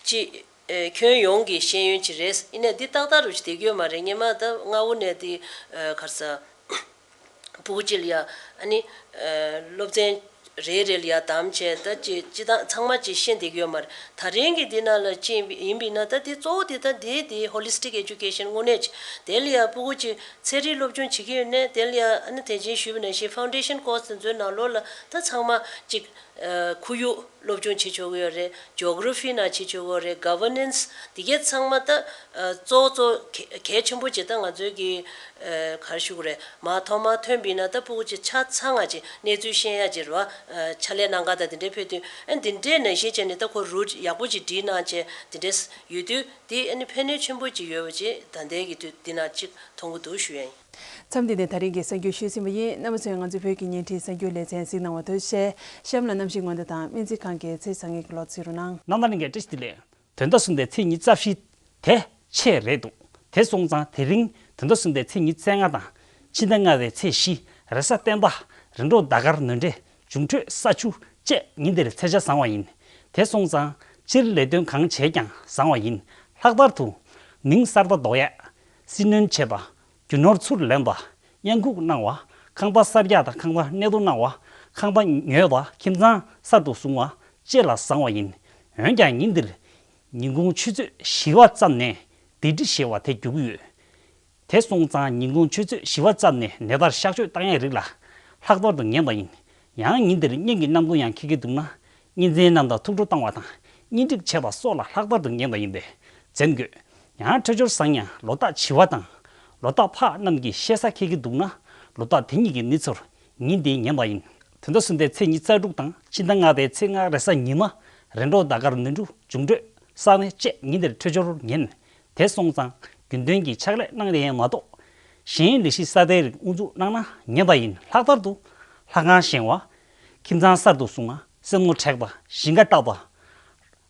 ཅིག་ཨ། ཁྱོན་ཡོངས་ཀྱི་ཤེས་ཡོན་ཅིག་རེད། ཡིན་ནའི་འདི་ཏག་ཏག་རུ་ཅིག་བསྡད་ཀྱི་ཡོད་མ་རེད། སྔོན་མ་ད་སྔ་བོ་ནས་འདི། ཨ། ག་རེ་ཟ། སྤུ་གུ་གཅིག་ལ་ཡ། ཨ་ནི། ཨ། སློབ་ཚན་རེ་རེ་ལ་ཡ་བདམས་བྱས། ད་ཅི་ཅི་ད་ཚང་མ་ཅིག་ཤེས་བསྡད་ཀྱི་ཡོད་མ་རེད། ད་རིང་གི་འདི་ནང་ལ་ཅི་ཡིན་པ་ཡིན་པ་ཡིན་ན། ད་འདི་གཙོ་བོ་འདི་ད་འདི་འདི་ཧོ་ལི་སི་ཊིག་ཨེ་ཇུ་ཀེ་ཤན་དངོས་གནས་ཅིག་དེ་ལ་ཡ་སྤུ་གུ་ཅིག་ཚན་རིག་སློབ་སྦྱོང་བྱེད་ཀྱི་ཡོད་ནའི། དེ་ལ་ཡ་ཨ་ནི་དེ་བཞིན་ཞུས་པ་ནང་བཞིན་ཕའུན་ཌེ་ཤན་ཀོར་སི་དེ་ཚོའི་ནང་ལོགས་ལ་ད་ཚང་མ་ཅིག་ཨ། ཁོར་ཡུག་སློབ་སྦྱོང་བྱེད་ཆོག་གི་ཡོད་རེད། ཇོ་གྷི་ར་ཕི་ནང་བྱེད་ཆོག་གི་ཡོད་རེད། གྷ་ཝར་ནན་སི་འདི་གའི་ཚང་མ་ད། ཨ། གཙོ་བོ་གཙོ་བོ་གལ་གལ་ཆེན་པོ་ཅིག་ད་ང་ཚོའི་གི། ཨ། ག་རེ་ཞུ་དགོས་རེད། མར་ཐོག་མར་ཐོན་པ་ཡིན་ན་ད་སྤུ་གུ་ཅིག་ཆ་ཚང་ང་ཅིག་གནས་ཚུལ་ཤེས་ཡ་ཅིག་རེད་པ། ཨ། ཕྱག་ལས་གནང་ག་ད་དེ་འདྲའི་ཕེབས་དུས། ཨ། འདི་འདྲའི་ནང་བཞིན་བྱས་ནས་ད་ཁོ་རུ་ཊི་ཡག་པོ་ཅིག་བསྒྲིགས་གནང་བྱས་དེ་འདྲས་ཡོད་དུས། འདི་ཨ་ནི་ཕན་ནུས་ཆེན་པོ་ཅིག་ཡོད་པ་ཅིག་ད་ལྟའི་གི་དུས་འདི་ནང་ཅིག་མཐོང་གི་འདུག་ཞུ་ཡ་ཡིན། མཚམས་འདི་ནས་ད་རིང་གི་གསར་འགྱུར་ཞུས་ཟིན་པ་ཡིན། རྣམ་པ་ཚོས་ང་ཚོའི་བོད་ཀྱི་བརྙན་འཕྲིན་གསར་འགྱུར་ལེ་ཚན་གཟིགས་གནང་བར་ཐུགས་རྗེ་ཆེ། གཤམ་ལ་གནམ་གཤིས་སྔོན་བརྡ་དང་སྨན་རྩིས་ཁང་གི་ཚེས་བཟང་ངན་གྱི་ལོ་ཚིགས་རོགས་གནང་། ནང་ལ་ནི་འགས་བཀྲ་ཤིས་བདེ་ལེགས། དོན་དག་གསུམ་དེ་ཚེས་ཉི་ཤུ་རྩ་བཞི་དེ་ཆད་རེད་འདུག་དེ་སོང་ཙང་དེ་རིང་དོན་དག་གསུམ་དེ་ཚེས་ཉི་ཤུ་རྩ་ལྔ་དང་ཕྱི་ཟླ་ལྔ་པའི་ཚེས་བཞི། རེས་གཟའ་སྤེན་པ། རེས་གྲོགས་ཟླ་སྐར་ནོར་འཁྲུལ། འབྱུང་འཕྲོད་ས་ཆུ་བཅས་ཉིན་དེར་ཚེས་ཆ་བཟང་བ་ཡིན། དེ་སོང་ཙང་སྤྱིར་ལས་དོན་གང་བྱས་ཀྱང་བཟང་བ་ཡིན། ལྷག་པར་དུ་མིང་གསར་པ་འདོགས་ཡས། སྲིད་བློན་ཆད་པ། རྒྱུ་ནོར་ཚུར་ལེན་པ། གཡང་འགུགས་གནང་བ། ཁང་པ་གསར་རྒྱག་དང་ཁང་པ་གནས་སྡོད་གནང་བ། ཁང་པ་ཉོས་པ། ཁྱིམ་ཚང་གསར་དུ་བཟུང་བ་བཅས་ལ་བཟང་བ་ཡིན། འོན་ཀྱང་ཉིན་འདིར་ཉིན་གུང་ཆུ་ཚོད་བཞི་པ་ཙམ་ནས་སྡིག་སྒྲིབ་ཞེས་པ་དེ་རྒྱུག་གི་ཡོད། དེ་སོང་ཙང་ཉིན་གུང་ཆུ་ཚོད་བཞི་པ་ཙམ་ནས་ནད་པར་གཤག་བཅོས་བཏང་ཡས་རིགས་ལ་ལྷག་པར་དུ་ངན་པ་ཡིན། ཡང་ཉིན་འདིར་གཉེན་གྱི་རྣམ་རྟོག་ཡང་འཁེལ་གྱི་འདུག་ན། གཉེན་ཚན་རྣམས་དང་ཐུགས་སྤྲོ་བཏང་བ་དང་གཉེན་སྒྲིག་བྱེད་པ་སོགས་ལ་ལྷག་པར་དུ་ངན་པ་ཡིན་པས་འཛེམ་དགོས། ཡང་འཕྲོད་སྦྱོར་བཟང་ཡང་ལོ་རྟགས་བྱི་བ་དང་ལོ་རྟགས་ཕག་རྣམས་ཀྱི་ཤེས་ས་འཁེལ་གྱི་འདུག་ན། ལོ་རྟགས་དེ་གཉིས་ཀྱི་མི་ཚོར་ཉིན་འདི་ངན་པ་ཡིན། དོན་དག་གསུམ་དེ་ཚེས་ཉི་ཤུ་རྩ་དྲུག་དང་ཕྱི་ཟླ་ལྔ་པའི་ཚེས་ལྔ་རེས་གཟའ་ཉི་མ། རེས་གྲོགས་ཟླ་སྐར་ནོར་འཁྲུལ། འབྱུང་འཕྲོད་ས་གནས་བཅས་ཉིན་དེར་འཕྲོད་སྦྱོར་ངན། དེ་སོང་ཙང་རྒྱུན་ལྡན་གྱི་ཕྱག་ལས་གནང་ལེན་མ་གཏོགས། གཞན་ལས་གཞི་གསར་པའི་རིགས་དབུ་འཛུགས་གནང་ན་ངན་པ་ཡིན། ལྷག་པར་དུ་ལྷ་ཁང་བཞེངས་པ། ཁྱིམ་ཚང་གསར་དུ་བཟུང་བ། སེམས་ནོར་བྲེག་པ། ཞིང་ཁ་བཏབ་པ།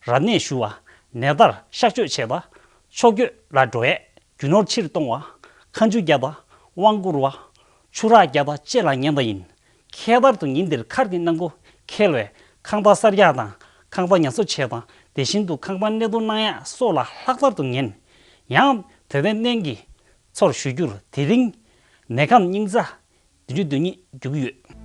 རབ་གནས་ཞུ་བ། ནད་པར་གཤག་བཅོས་བྱེད་པ། ཕྱོགས་བསྐྱོད་ལ་འགྲོ་ཡས། རྒྱུ་ནོར་ཕྱིར་གཏོང་བ། ཁ་མཆུ་བརྒྱབ་པ། དབང་བསྐུར་བ། ཆུ་རགས་བརྒྱབ་པ་བཅས་ལ་ངན་པ་ཡིན། ཁྱད་པར་དུ་ཉིན་འདིར་མཁར་གྱི་སྣང་གོ་འཁེལ་བས་ཁང་པ་གསར་རྒྱག་དང་ཁང་པ་ཉར་གསོ་བྱེད་པ། དེ་བཞིན་དུ་ཁང་པ་གནས་སྡོད་གནང་ཡག་སོགས་ལ་ལྷག་པར་དུ་ངན། ཡང་དད་ལྡན་རྣམས་ཀྱི་ཚོར་ཞུ་རྒྱུར་དེ་རིང་ནད་ཁམས་སྙིང་རྩ་བདུན་ཅུ་དོན་གཉིས་རྒྱུག་གི་ཡོད།